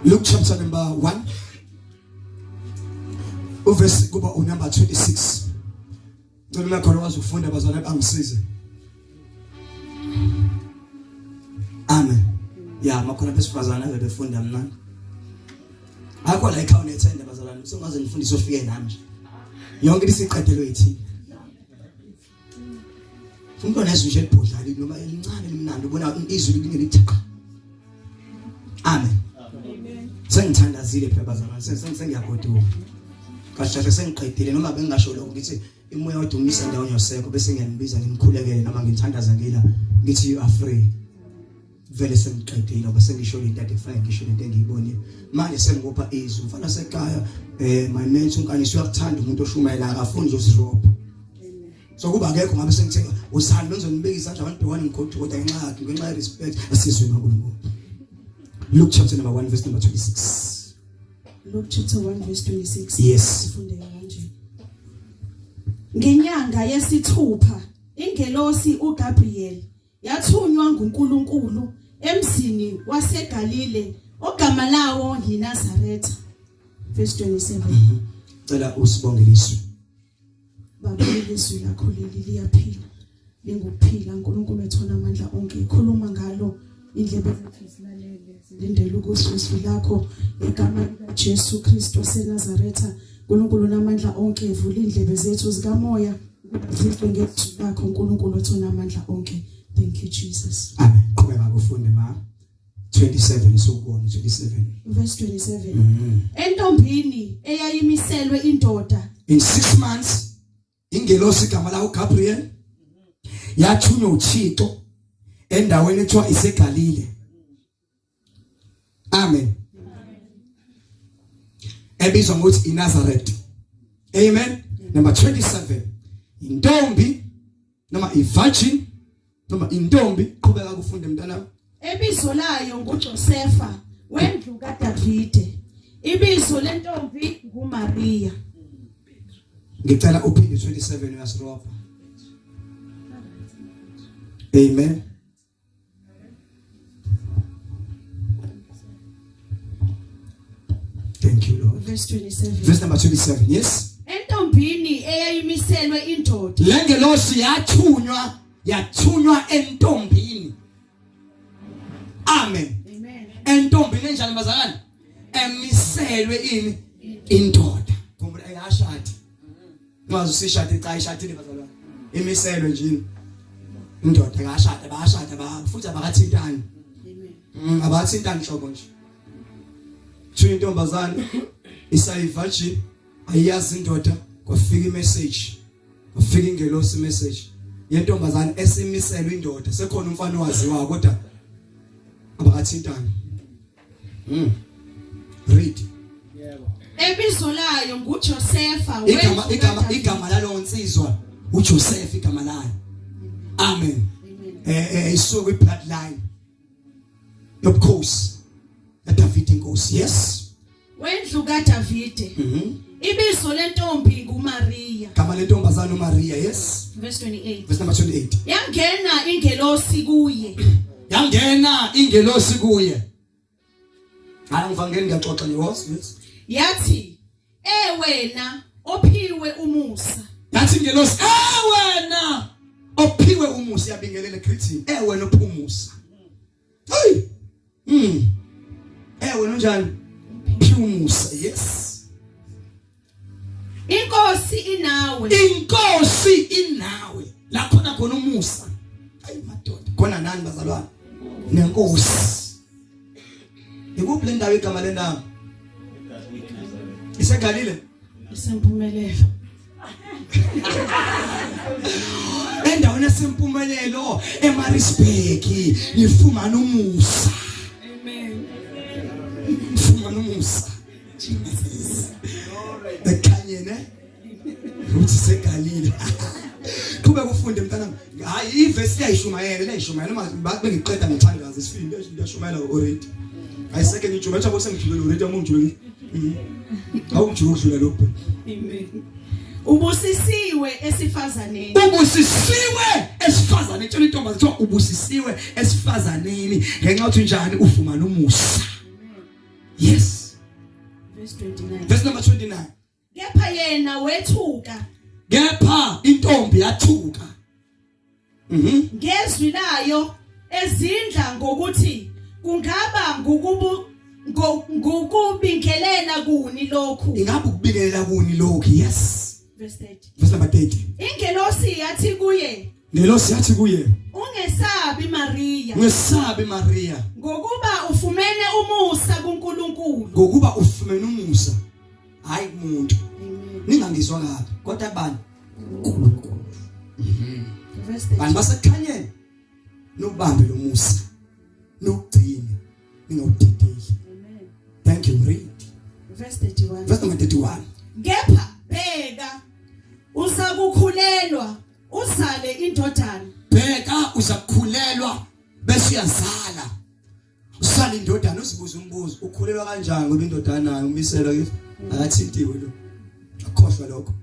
Luke chapter number 1 uverse kuba unumber 26. Ngicela uma khona wazi ukufunda bazalwane angisize. Amen. Ya makhona besifazane ave befunda mnandi. Akho la ekhaya unethende bazalwane sengaze nifundise ofike nami nje. Yonke isiqedelwe yithini. Umuntu onezwi nje elibhodlali noma elincane elimnandi ubona izwi lingelithi cha. Amen. Sengithandazile phela bazalwane sengiyagoduka. Kahle kahle sengiqedile noma bengingasho lokho ngithi imoya odumisa ndawonye yosekho bese ngiyanibiza ngimkhulekele noma ngithandaza ngila ngithi you are free. Vele sengiqedile ngoba sengisho into ade kufanele ngisho lento engiyibonile. Manje sengikupha izwi mfana sekhaya my mentor uNkanisi uyakuthanda umuntu oshumayela akafuni nje usirobha. So kuba akekho ngabe sengithe usani nozonibeka isandla abantu bhekwane ngigoduka kodwa ngenxa yakhe ngenxa ye respect asizwe kaNkulunkulu. Luke chapter number 1 verse number 26. Luke chapter 1 verse 26. Yes. Ifundeka kanje. Ngenyanga yesithupha ingelosi uGabriel yathunywa nguNkulunkulu emzini waseGalile ogama lawo yiNazaretha. Verse 27. Cela usibongele izwi. Baba ilizwi lakho leli liyaphila lingukuphila uNkulunkulu ethona amandla onke khuluma ngalo indlebe zethu zilalele zilindele ukuzwa izwi lakho egameni likaJesu Kristu waseNazaretha uNkulunkulu namandla onke vula indlebe zethu zikamoya zizwe ngezwi lakho uNkulunkulu othona amandla onke. Thank you Jesus. Amen. Qhubeka ufunde ma. 27 sokubona 27. Verse 27. Entombini eyayimiselwe indoda In 6 months ingelosi igama lawo Gabriel yathunywa uThixo endaweni ethiwa iseGalile. Amen. Ebizwa ngokuthi iNazareth. Amen. Number 27. Intombi noma ivirgin noma intombi qhubeka kufunde mntanami. Ebizo layo nguJosefa wendlu kaDavide. Ibizo lentombi nguMaria. Ngicela uphinde 27 uyasirobha. Amen. Thank you Lord. Verse 27. Verse number 27. Yes. Entombini eyayimiselwe indoda. Lengelosi yathunywa entombini. Amen. Amen. Entombini enjani bazalwane? Emiselwe ini? Indoda. Khumbula ayashadi. Ngazi usishade cha ishadile bazalwane. Imiselwe nje indoda akashada bayashada ba futhi abakathintani. Abathintani nhlobo nje. Thunya intombazane isayi virgin ayiyazi indoda kwafika imessage. Kwafika ingelosi message yentombazane esimiselwe indoda sekhona umfana owaziwa kodwa abakathintani. Read. Yebo. Ebizo layo nguJosefa igama igama igama lalo nsizwa uJoseph igama layo. Amen. Isuka ibloodline yobukhosi kaDavid inkosi. Yes. Wendlu kaDavide. Ibizo lentombi nguMaria. Igama lentombazana uMaria. Yes. Verse 28. Verse number 28. Yangena ingelosi kuye. Yangena ingelosi kuye. Hayi ngivangeli ngiyaxoxa nje was. Yes. Yathi, "Eh wena ophiwe umusa." Yathi ingelosi, "Eh wena ophiwe umusa." Yabingelela greeting. Eh wena ophiwe umusa. Hey. Wena unjani? Phiwe umusa. Yes. Inkosi inawe. Inkosi inawe. La khona khona umusa. Ayi madoda. Khona nani bazalwane? Nenkosi. Ikuphi le ndawo igama lendawo? IseGalile? Isempumelelo. Endaweni esempumelelo eMaritzburg nifumana umusa. Amen. Fumana umusa. Jesus. Ekhanyene uthi segalile. Qhubeka ufunde mntanami. Hayi ivesi liyayishumayela liyayishumayela uma bengiqeda ngithandaza isifinde ngiyashumayela already. Hayi second ngijuma nje sengijulile already uma ngijulile. Awungijule ukudlula lokho. Amen. Ubusisiwe esifazaneni. Ubusisiwe esifazaneni. Tshela intombazane kuthiwa ubusisiwe esifazaneni ngenxa yokuthi njani ufumana umusa. Yes. Verse 29. Verse number 29. Kepha yena wethuka. Kepha intombi yathuka. Mhm. Ngezwi layo ezindla ngokuthi kungaba ngukubu ngukubingelela kuni lokhu. Ingabe ukubingelela kuni lokhu? Yes. Verse 30. Verse number 30. Ingelosi yathi kuye. Ingelosi yathi kuye. Ungesabi Maria. Ungesabi Maria. Ngokuba ufumene umusa kuNkulunkulu. Ngokuba ufumene umusa. Hayi kumuntu. Ningangizwa kabi kodwa kubani? uNkulunkulu. Mhm. Bantu basekukhanyeni nubambe lo musa. Nugcine ningawudedeli. Amen. Thank you read. Verse 31. Verse number 31. Kepha bheka uzakukhulelwa uzale indodana. Bheka uzakukhulelwa bese uyazala. Usala indodana uzibuza umbuzo ukhulelwa kanjani ngoba indodana nayo umiselwa ke akathintiwe lo. Akhohlwa lokho.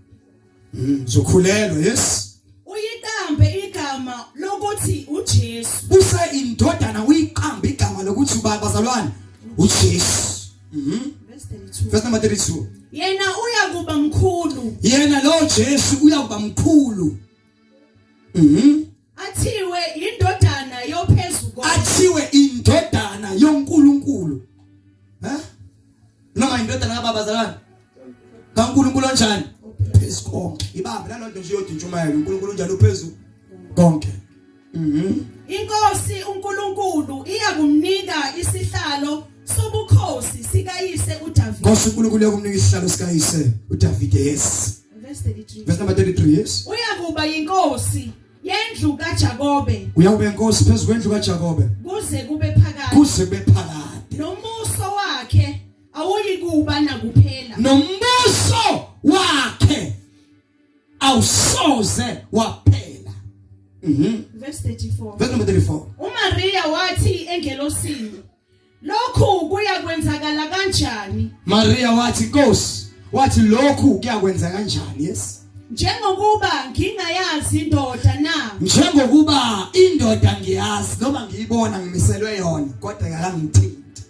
Uzokhulelwa yes. Uyiqambe igama lokuthi uJesu. Use indodana uyiqambe igama lokuthi ubaba bazalwane uJesu. Verse 32. Verse number 32. Yena uyakuba mkhulu. Yena lo Jesu uyakuba mkhulu. Athiwe indodana yophezulu. Athiwe indodana yoNkulunkulu. Ha? Noma indodana kababa zalwane? KaNkulunkulu onjani? Phezu konke. Ibambe nalonto nje yodwa intshumayelo uNkulunkulu unjani uphezu konke. Inkosi uNkulunkulu iyakumnika isihlalo sobukhosi sikayise uDavide. Nkosi uNkulunkulu iyakumnika isihlalo sikayise uDavide yes. Verse 33. Verse number 33 yes. Uyakuba yinkosi yendlu kaJakobe. Uyakuba inkosi phezu kwendlu kaJakobe. Kuze kube phakade. Kuze kube phakade. Nombuso wakhe awuyikuba nakuphela. Nombuso wakhe awusoze waphela. Verse 34. Verse number 34. uMaria wathi engelosini lokhu kuyakwenzakala kanjani? Maria wathi Nkosi, wathi lokhu kuyakwenza kanjani? Yes. Njengokuba ngingayazi indoda na? Njengokuba indoda ngiyazi noma ngiyibona ngimiselwe yona kodwa akangithinti.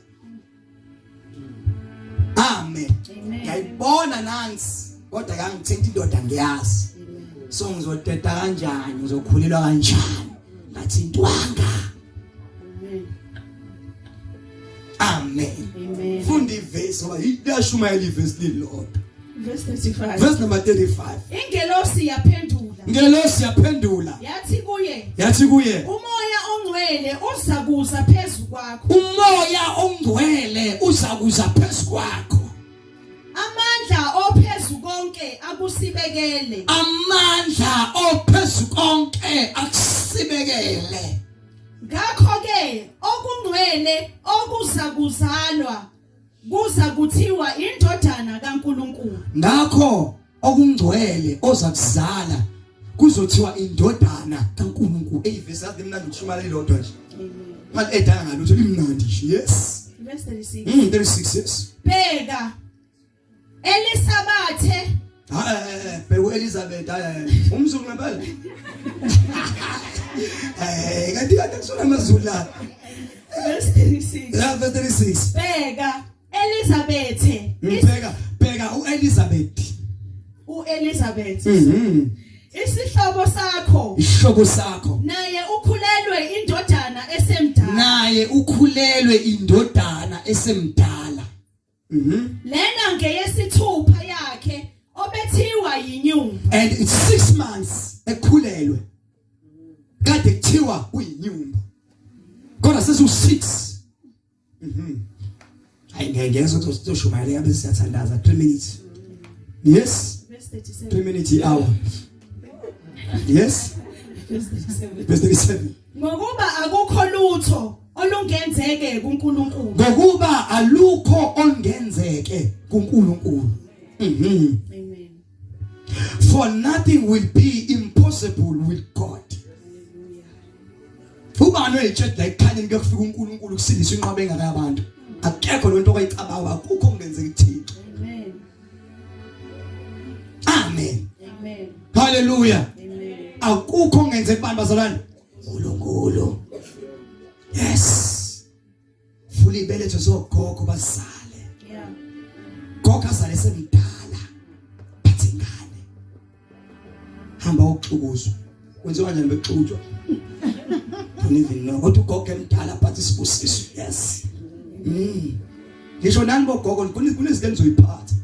Amen. Ngiyayibona nansi kodwa akangithinti indoda ngiyazi. So ngizoteta kanjani ngizokhulelwa kanjani? Ngathintwanga. Amen. Amen. Amen. Funda ivesi ngoba iyashumayela ivesi lilodwa. Verse 35. Verse number 35. Ingelosi yaphendula. Ingelosi yaphendula. Yathi kuye. Yathi kuye. Umoya ongcwele uzakuza phezu kwakho. Umoya ongcwele uzakuza phezu kwakho. Amandla ophezu konke akusibekele. Amandla ophezu konke akusibekele. Ngakho ke okungcwele okuzakuzalwa kuza kuthiwa indodana kaNkuluNkulu. Ngakho okungcwele ozakuzala kuzothiwa indodana kaNkuluNkulu. Ey verse yazi limnandi ukushumayela lilodwa nje. Manje edana ngalutho limnandi nje. Yes. Verse 36. 36 yes. Bheka Elisabathe Hayi bheka uElizabeth hayi umzulu ngempela. Eh kanti kade kusona amazulu la. Verse 36. La verse 36. Bheka Elizabeth. Bheka bheka uElizabeth. uElizabeth. Isihlobo sakho. Isihlobo sakho. Naye ukhulelwe indodana esemdala. Naye ukhulelwe indodana esemdala. Lena ngeyesithupha yakhe obethiwa yinyumba. And it's 6 months ekhulelwe. Kade kuthiwa uyinyumba. Kodwa sesu 6. Hayi ngeke ngeke sizoshumayela yabe siyathandaza 3 minutes. Yes. Verse 37. 3 minutes hour. Yes. Verse 37. Verse 37. Ngokuba akukho lutho olungenzeke kuNkulunkulu. Ngokuba alukho olungenzeke kuNkulunkulu. Amen. For nothing will be impossible with God. Ubani oyitshela la ekukhanyeni kuyofika uNkulunkulu kusindisa inqwaba engaka yabantu. Akekho lonto oyicabanga akukho kungenzeka kuThixo. Amen. Amen. Hallelujah. Akukho ongenzeka kubantu bazalwane. uNkulunkulu. Yes. Vula ibeletho zogogo bazale. Yeah. Gogo azale semdala. Phathe ingane. Hamba uxukuzwa. Kwenziwa kanjani bexutshwa? Don't even know. Kodwa ugogo emdala phathe isibusiso. Yes. Ngisho nani bogogo kunezinto enizoyiphatha.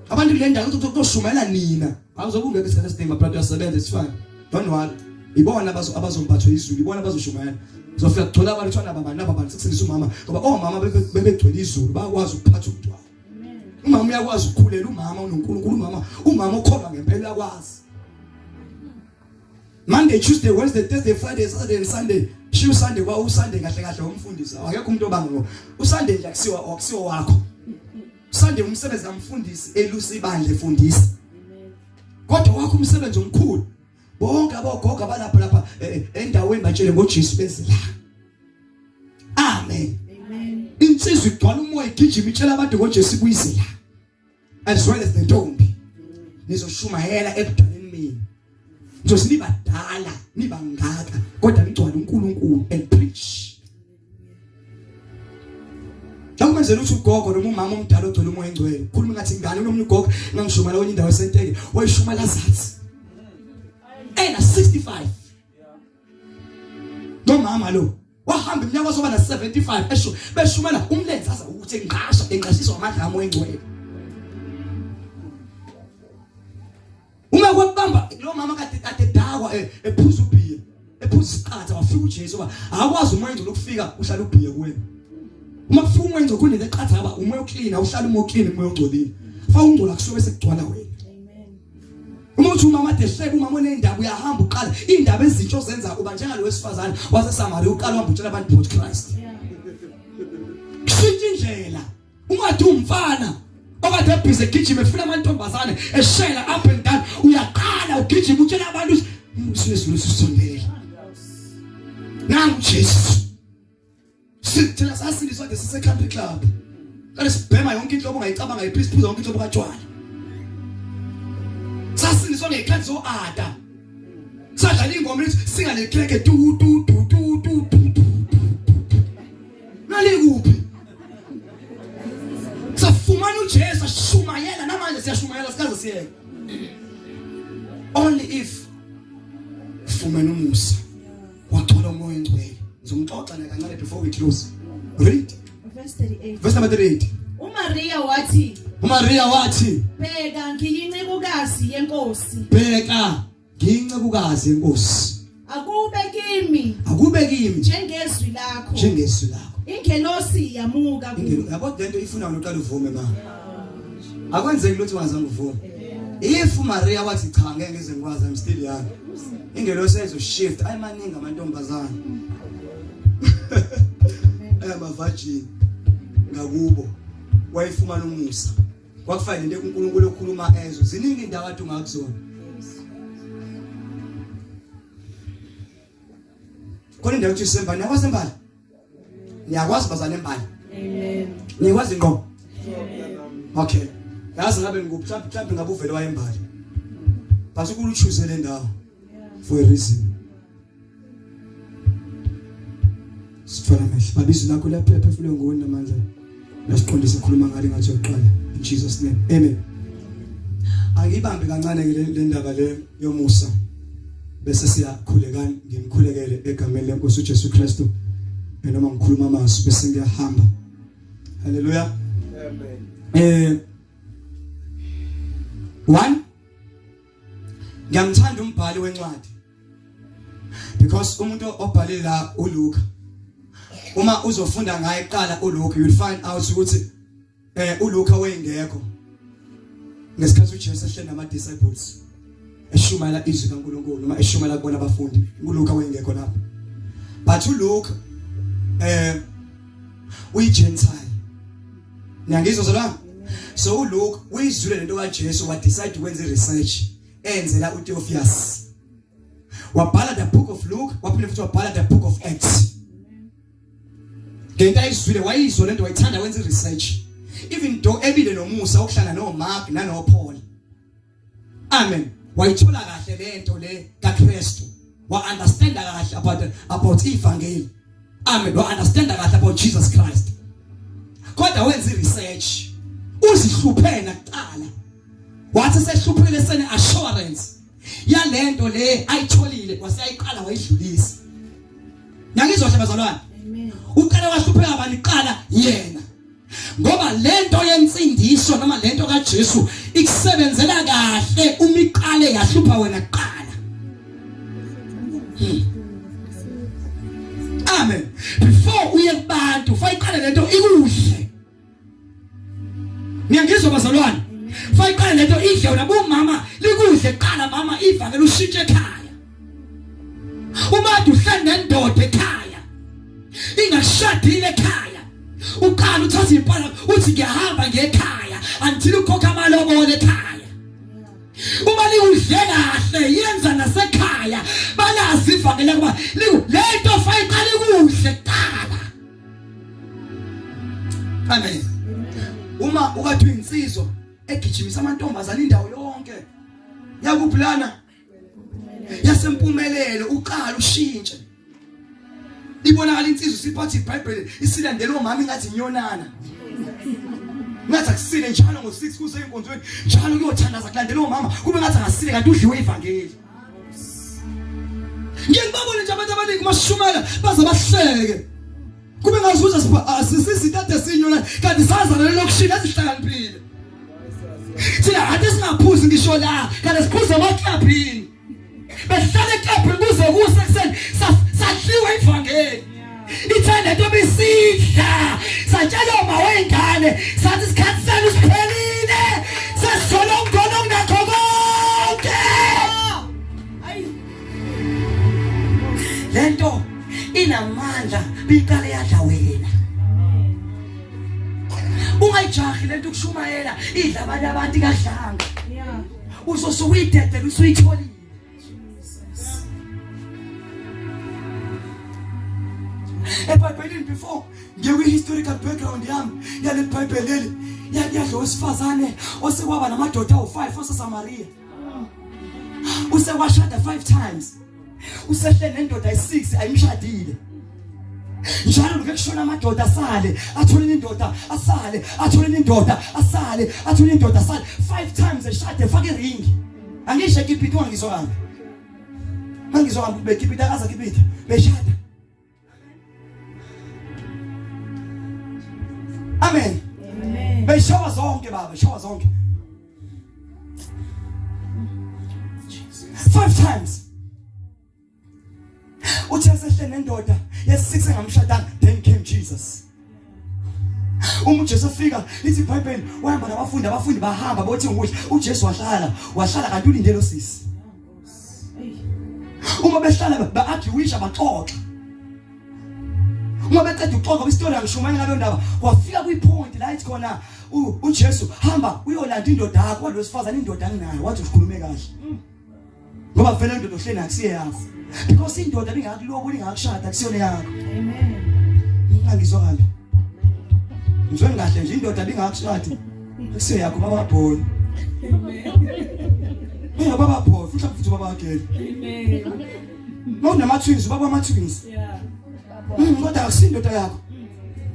Abantu kule ndawo kuzoshumayela nina. Awuzokungekho isikhathi esiningi my brother uyasebenza it's fine. Don't worry. Ibona abazombathwa izulu, ibona abazoshumayela. Uzofika kugcwala abantu kuthiwa naba bantu naba bantu sekusindisa umama ngoba omama bebegcwele izulu bayakwazi ukuphatha umntwana. Umama uyakwazi ukukhulela umama unoNkulunkulu umama umama okholwa ngempela uyakwazi. Monday, Tuesday, Wednesday, Thursday, Friday, Saturday and Sunday. Shiya uSunday kwa uSunday kahle kahle umfundisi. Akekho umuntu obanga ngo. uSunday nje akusiwa akusiwa wakho. Sunday umsebenzi kamfundisi elusa ibandla efundisa. Kodwa wakho umsebenzi omkhulu. Bonke abogogo abalapha lapha endaweni batshele ngoJesu beze la. Amen. Amen. Insizwa igcwala umoya igijima itshela abantu ngoJesu ibuyise la. As well as nentombi. Nizoshumayela ebudaleni mina. Ngizothi nibadala nibangaka kodwa nigcwala uNkulunkulu and preach. Akumenzela ukuthi ugogo noma umama omdala ogcwele umoya engcwele. Khuluma ngathi ingane unomunye ugogo ngangishumela kwenye indawo esenteke wayishumela zathi. Ena 65. Nomama lo wahamba iminyaka wazoba na 75 esho beshumela umlenze aza ukuthi enqasha enqashiswa amandla kamoya engcwele. Uma kwakubamba lo mama kade kade dakwa ephuza ubhiya ephuza isiqatha wafika uJesu ba akwazi umoya engcwele ukufika uhlala ubhiya kuwena. Uma kufika umoya engcwele kunento eqatha ba umoya oclean awuhlala umoya oclean umoya ongcolile. Fa ungcola kusuke sekugcwala wena. Uma uthi umama dehleke umama onendaba uyahamba uqala indaba ezintsha ozenza uba njengalo wesifazane waseSamaria uqala uhamba utshela abantu about Christ. Kushintsha indlela. Ungathi umfana okade ebhizi egijima efuna amantombazane eshela up and down uyaqala ugijima utshela abantu ukuthi umbuso wezulu usondele. Nangu Jesu. Sithina sasindiswa nje sise country club. Kade sibhema yonke inhlobo ongayicabanga iphisi phuza yonke inhlobo katshwala. Sasindiswa ngekhathi zoada. Sadlala ingoma ethi singale crack tu tu tu tu tu tu tu. Nalikuphi? Safumana uJesu ashumayela namanje siyashumayela sikaze siyeke. Only if fumana umusa wagcwala umoya engcwele. Ngizomxoxa naye kancane before we close. Read. Verse 38. Verse number 38. uMaria wathi uMaria wathi Bheka ngiyincekukazi yenkosi. Bheka ngiyincekukazi yenkosi. Akube kimi Akube kimi njengezwi lakho. njengezwi lakho. Ingelosi yamuka kuye. Ingelo yabo lento ifuna wena uqale uvume ma. Akwenzeki lutho ungazange uvume. If uMaria wathi cha ngeke ngize ngikwazi I'm still young. Ingelosi ayizo shift ayimaningi amantombazana. Ayama virgin ngakubo wayefumana umusa. Kwakufanele into uNkulunkulu okhuluma ezo. Ziningi indawo ade ungakuzona. Khona indawo ethi sembali, niyakwazi embali? Niyakwazi bazane embali? Amen. Niyakwazi ngqo? Okay. Yazi ngabe ngikuphi mhlawumbe mhlawumbe ngabe uvele wayembali. But ukulu choose le ndawo for a reason. Sithola amehlo. Baba izwi lakho liyaphefumulwe nguwe namandla. Lasiqondisa khuluma ngale ngathi uqala in Jesus name. Amen. Angibambe kancane ke le ndaba le yomusa. Bese siyakhulekani ngimkhulekele egameni lenkosi uJesu Kristu. Noma ngikhuluma amazwi bese ngiyahamba. Hallelujah. Amen. One Ngiyamthanda umbhali wencwadi. Because umuntu obhale la uLuka uma uzofunda ngaye kuqala uLuka you'll find out ukuthi uLuka wayengekho ngesikhathi uJesu ehleli nama disciples eshumayela izwi kaNkuluNkulu noma eshumayela kubona abafundi uLuka wayengekho lapho but uLuka uyi Gentile niyangizwa zalwa so uLuke uyizwile lento kaJesu wa decide ukwenza iresearch enzela uTheophilus wabhala the book of Luke waphinde futhi wabhala the book of Acts ngento ayizwile wayizwa lento wayithanda wenza iresearch even though ebile nomusa okuhlala no Mark nano Paul. Amen. Wayithola kahle lento le kaKristu. Wa understand kahle about ivangeli. Amen. Wa understand kahle about Jesus Christ. Kodwa wenza iresearch. Uzihluphena kuqala. Wathi sehluphile sene assurance yalento le ayitholile kwase ayiqala wayidlulisa. Ngiyangizwa hle bazalwane. Uqale wahlupheka bani qala yena. Ngoba lento yensindiso noma lento kaJesu ikusebenzela kahle uma iqale yahlupha wena kuqala. Amen. Before uye kubantu, fayiqale lento ikuhle. Ngiyangizwa bazalwane. Fayiqale lento idle wena bumama likudle kuqala mama ivakele ushintshe ekhaya. Uma uhleli nendoda ekhaya ingashadile ekhaya uqala uthatha impahla uthi ngiyahamba ngekhaya until ukhokha amalobolo ekhaya. Uma liwudle kahle yenza nasekhaya balazi ivakele kuba lento fayiqala ikudle kuqala. Amen. Uma ukathi uyinsizwa egijimisa amantombazana indawo yonke yakuphi lana yasempumelelo uqala ushintshe ibonakala insizwa siphatha iBhayibheli isilandela omama ingathi inyonana ngathi akusile njalo ngo6 kuse enkonzweni njalo kuyothandaza kulandela omama kube ngathi akasile kanti udliwe ivangeli Ngeke ngibabone nje abantu abaningi masishumela baze bahleke. Kube ngazuza asisizinto ade sinyona kanti sazana lelokishini ezihlakaniphile. Thina ade singaphuzi ngisho la kanti siphuza emaklabhini. Besihlala eklabhini kuze kuse ekuseni sadliwa ivangeli. Ithe lento bisidla satshela uma wengane sathi isikhathi senu siphelile sesithola umgono okunakho konke. Lento inamandla biqale yadla wena. Ungayijahi lento ukushumayela idla abanye abantu kadlanga. Uzosuka uyidedele usuyitholile. eBhayibhelini before ngiye kwi-historical background yami yaleli Bhayibheli leli yadla owesifazane osekwaba namadoda awu-5 oseSamariya usekwashada 5 times usehle nendoda ayi-6 ayimshadile njalo lokho kushona amadoda asale athole indoda asale athole indoda asale athole indoda asale 5 times eshade efaka iringi angisho ekipiti ungangizwa kabi mangizwa kabi bekipiti akaza kipiti beshada amen amen beshawa zonke baba shawa zonke 5 times uthe sehle nendoda yesi-6 engamshadanga then came Jesus uma uJesu efika lithi iBhayibheli wahamba nabafundi abafundi bahamba bothi ukudla uJesu wahlala wahlala kanti ulinde lo sisi uma behlala ba-arguisha baxoxa uma beqeda ukuxoxa isitori angishumayela ngaleyo ndaba wafika kwipoint la ithi khona uJesu hamba uyolanda indoda yakho kwalo wesifazane indoda anginayo wathi ukhulume kahle ngoba vele indoda ohleli nayo kusiye yakho because indoda bingakuloboli ingakushada kusiyona yakho amen ungangizwa kabi ngizwe kahle nje indoda bingakushadi kusiye yakho baba boy amen baba boy futhi futhi baba girl amen mawunama twins baba ama twins yeah kodwa akusindoda yakho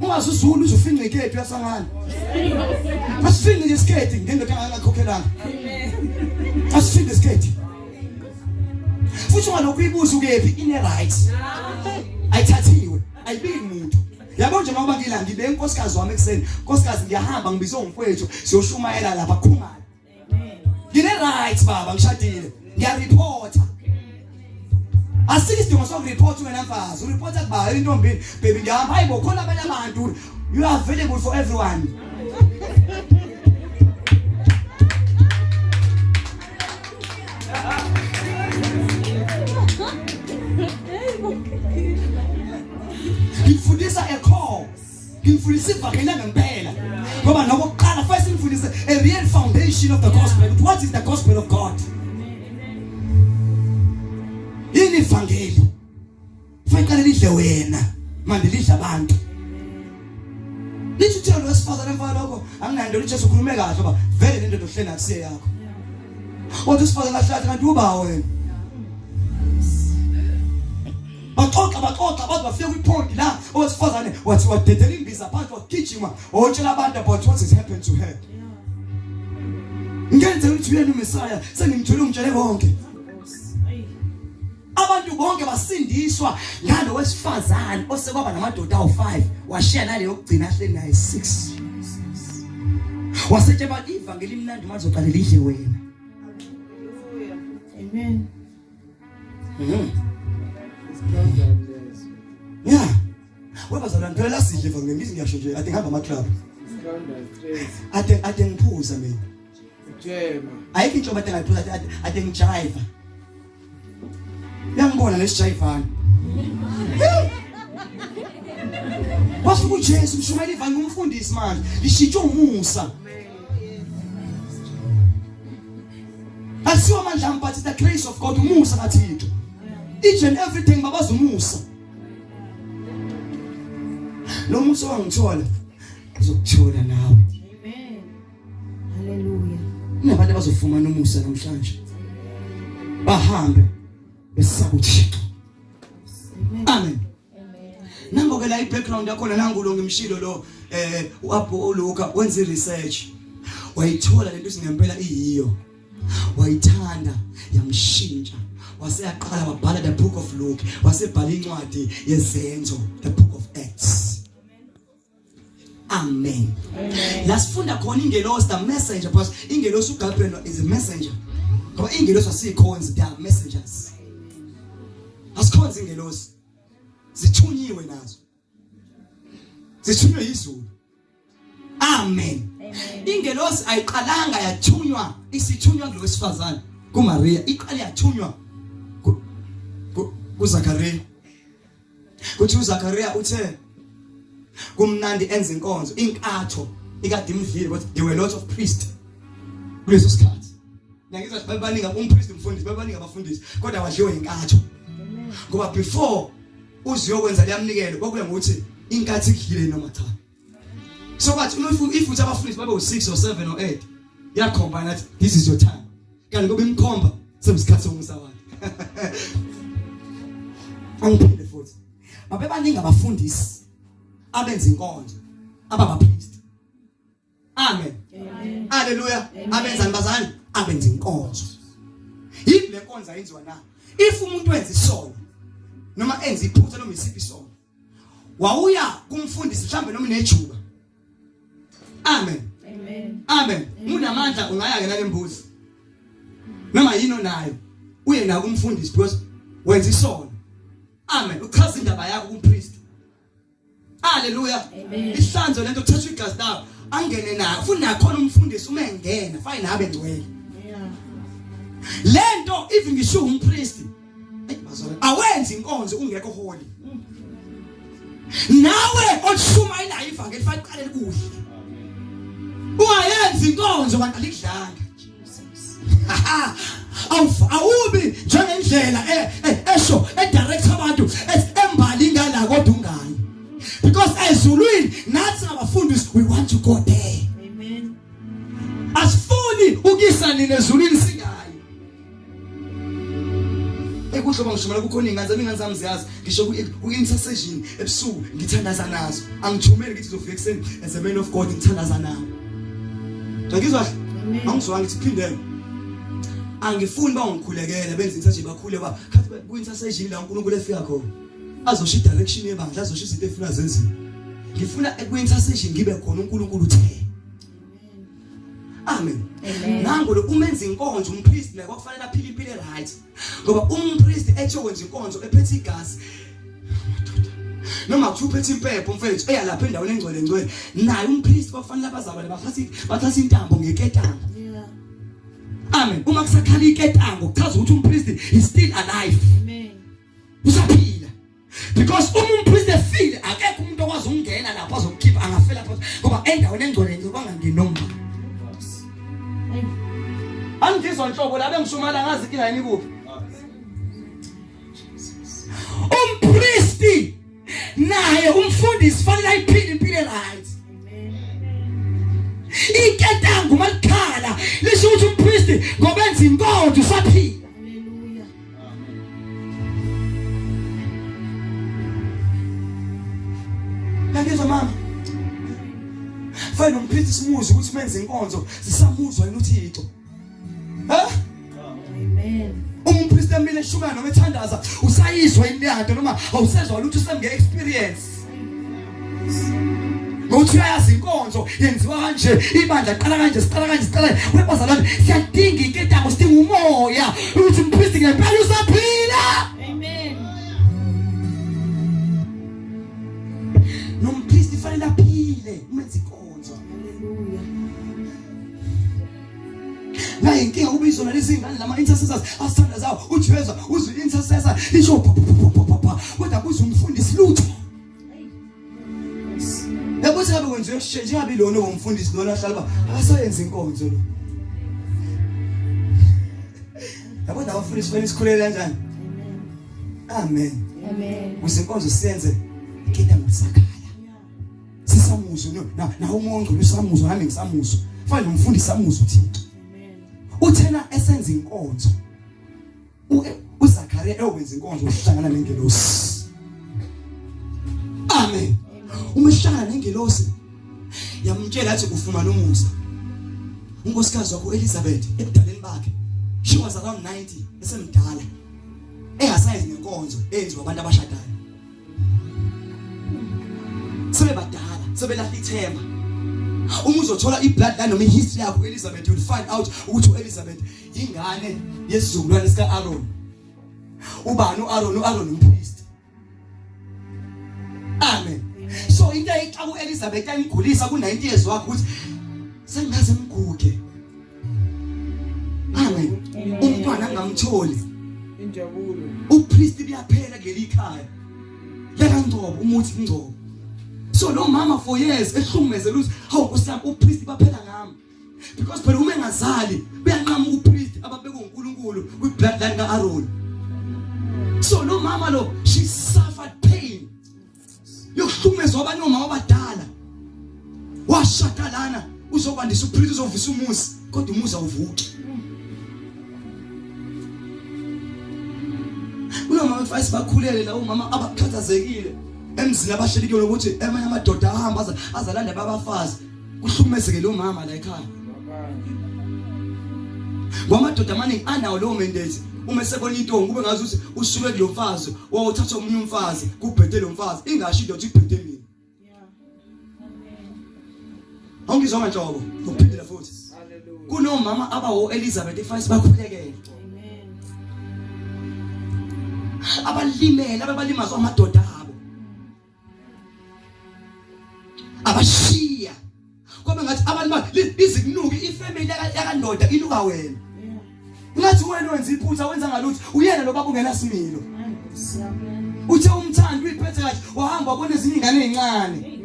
ungazuzulu uzofinqa iketi uyasangana asifinqe isiketi ngendoda engakhokhelanga asifinqe isiketi futhi ungalokhu uyibuza ukephi ine right ayithathiwe ayibiki muntu yabo nje ngoba ngila ngibe inkosikazi wami ekuseni nkosikazi ngiyahamba ngibizwe umfowethu siyoshumayela lapha khumalo Ngine right baba ngishadile. Ngiyareporta. Asikho isidingo sokureport wena mfazi. Ureporta kuba intombi baby ngihamba hayibo khona abanye abantu. You are available for everyone. Ngifundisa a core. Ngimfundisa ivangeli ngempela. Ngoba nokuqala first ngifundise a real foundation of the gospel. What is the gospel of God? Yini ivangeli? Fanele lidle wena, manje lidla abantu. Lithi uthelo wesifazane emva lokho anginanto uJesu ukhulume kahle ngoba vele le ndoda ohleli akusiye yakho. Wathi usifake kahle kahle kanti uba wena. Baxoxa baxoxa baze bafika kwipoint la owesifazane wathi wadedela imbiza phansi wagijima wotshela abantu about what has happened to her. Ngenze ukuthi uyena uMessiah sengimthole ungitshele konke. Abantu bonke basindiswa ngalo wesifazane osekwaba namadoda awu5 washiya nale yokugcina ahleli naye 6. Wasetsheba ivangeli imnandi manje uzoqale lidle wena. Amen. Yeah. Webazalwane phela lasidle ivangeli ngithi ngiyasho nje ade ngihamba ama club. Ade ade ngiphuza mina. Jema. Ayikho inhlobo ade ngayiphuza ade ade ngijive. Uyangibona lesijayivana. Wafika uJesu mshumayela ivangeli umfundisi manje lishintshwe umusa. Asiwo amandla ami but the grace of God umusa kaThixo. Each and everything babaza umusa. Lo musa wangithola uzokuthola nawe. Amen. Hallelujah. Kunabantu abazofumana umusa namhlanje. Bahambe besaba uThixo. Amen. Nango ke la i-background yakhona nangu lo ngimshilo lo eh uAbho uLuka wenza i-research. Wayithola lento singempela iyiyo. Wayithanda yamshintsha. Waseyaqala wabhala the book of Luke, wasebhala incwadi yezenzo, the book of Acts. Amen. La sifunda khona ingelosi the messenger because ingelosi uGabriel is a messenger. Ngoba ingelosi asikhonzi they are messengers. Asikhonzi ingelosi. Zithunyiwe nazo. Zithunywe izulu. Amen. Ingelosi ayiqalanga yathunywa isithunywa kulowesifazane kuMaria iqale yathunywa kuZakaria. Kuthi uZakaria uthe kumnandi enza inkonzo inkatho ikade imdlile but there were lots of priests kuleso sikhathi. Ngiyangizwa ukuthi babaningi umpriest umfundisi babaningi abafundisi kodwa wadliwe inkatho. Ngoba before uziyokwenza leyamnikelo kwakuya ngokuthi inkathi ikudlile noma cha. So kwathi uma if uthi abafundisi babe u6 or 7 or 8 yakhomba nathi this is your time. Kanti ngoba imkhomba sekusikhathi somusa wakhe. Angiphinde futhi. Babebaningi abafundisi abenza inkonzo ababapriest. Amen. Hallelujah. Abenzani bazali? Abenza inkonzo. Yini le nkonzo ayenziwa na? If umuntu wenza isono noma enza iphutha noma isiphi isono wawuya kumfundisi mhlambe noma unejuba amen amen amen unamandla ungaya ke nalembuzi noma yini onayo uye na kumfundisi because wenza isono amen uchaza indaba yakho kumpriest haleluya ihlanzo lento kuthathwa igazi lakho angene nayo futhi nakhona umfundisi uma engena fine abe ngcwele lento even ngisho umpriest awenzi inkonzo ungekho holy nawe oshumayelayo ivangeli fanele uqale likuhle ungayenzi inkonzo kanti alikudlanga awubi njengendlela e, e, esho edirect abantu embali ngala kodwa ungayi because ezulwini nathi ngabafundisi we want to go there amen asifuni ukuyisa nina ezulwini singayi Ekuhle bangishumela kukhona ingane zami ingane zami ziyazi ngisho ku intercession ebusuku ngithandaza nazo angithumeli ngithi zofika ekuseni as a man of God ngithandaza nabo Ngizwa kahle angizwanga ngithi phindele angifuni bangikhulekele benze intercession bakhule ba khathi ku intercession la uNkulunkulu efika khona azosho direction yebandla azosho izinto efuna zenziwe ngifuna ku intercession ngibe khona uNkulunkulu uthe Amen. Nangu lo umenza inkonzo umpriest naye kwakufanele aphile impilo eright. Ngoba umpriest ethe wenza inkonzo ephethe igazi. Madoda. Noma kuthiwa uphethe impepho mfethu eya lapha endaweni engcwele ngcwele. Naye umpriest kwakufanele abazalwane bathathe bathathe intambo ngeketango. Yeah. Amen. Uma kusakhala iketango kuchaza ukuthi umpriest is still alive. Amen. Usaphila. Because uma umpriest efile akekho umuntu okwazi ukungena lapho azomkhipha angafela phansi ngoba endaweni engcwele nje bangangeni noma. Angizwa nhlobo la bengishumala ngazi inkinga yini kuphi. Umpristi naye umfundisi fanele ayiphile impilo right. Iketango malikhala lisho ukuthi umpristi ngoba enza inkonzo usaphila. Hallelujah. Ngiyizwa mama. Fanele umpristi simuze ukuthi menze inkonzo sisamuzwa yini uThixo. Ha? Amen. Uma umpristi emile eshumela noma ethandaza usayizwa inyanto noma awusezwa lutho usemnge experience. Ngokuthi uyayazi inkonzo yenziwa kanje ibandla qala kanje siqala kanje siqala webazalwane siyadinga inketango sidinga umoya ukuthi umpristi ngempela usaphila. Amen. Nompristi fanele aphile umenza inkonzo. Hallelujah. Nayi inkinga kubizwa nalezi ngane lama intercessors asithanda zawo ujweza uzwe intercessor isho pa kodwa kuze umfundisi lutho. Yabo sengabe kwenziwe exchange ngabe lona womfundisi lona ahlala ba akasayenza inkonzo lo. Yabo nabafundisi fanele sikhulele kanjani? Amen. Amen. Kuze inkonzo siyenze kita ngusakhala. Sisamuzwe no na na umongo usamuzwa nami ngisamuzwa. Fanele umfundisi amuzwe uThixo. Uthena esenza inkonzo. uZakaria eyowenza inkonzo uhlangana nengelosi. Amen. Uma ehlangana nengelosi yamtshela athi ufumana umusa. Unkosikazi wakho Elizabeth ebudaleni bakhe she was around 90 esemdala engasayenzi nenkonzo eyenziwa abantu abashadayo. Sebebadala, sebelahla ithemba. Uma uzothola ibloodline noma ihistory yakho Elizabeth you'll find out ukuthi uElizabeth ingane yesizukulwane sika Aaron. Ubani uAaron? uAaron umpriest. Amen. So into ayixaka uElizabeth ayimgulisa ku 90 years wakhe ukuthi sengaze ngiguge. Amen. Umntwana angamtholi. Injabulo. Upriest buyaphela kuleli khaya. Leka Ngcobo umuthi Ngcobo. So lo mama for years ehlukumezela ukuthi hawu Nkosi yami upriest baphela ngami. Because phela uma engazali uyanqamuka upriest ababekwe uNkulunkulu kwi bloodline kaAaron. So lo mama lo she suffered pain. Yokuhlukumezwa abanye omama abadala. Washada lana uzokwandisa upriest uzovusa umuzi kodwa umuzi awuvuki. Kunomama mfayisi bakhulele la umama abakhathazekile emzini abahleli kuyona ukuthi emanye amadoda ahamba azalanda babafazi kuhlukumezeke lo mama la ekhaya. Ngwamadoda amaningi anawo lowo mandate uma esebona intombi kube ngazi ukuthi usuke kulo mfazi wawuthatha omunye umfazi kubhede lo mfazi ingasho indoda ibhede mina. Awungizwanga nhlobo ngokuphindela futhi. Kunomama abawo Elizabeth efanele bakhulekele. Abalimele ababalimazwa amadoda abo. Abashiya. Kwabe ngathi abantu ba izikunuki ifamily yakandoda inuka wena. Ngathi wena wenza iphutha wenza ngalutho uyena lo baba ungena similo. Uthe umthandi uyiphethe kahle wahamba wabona ezinye ingane ezincane.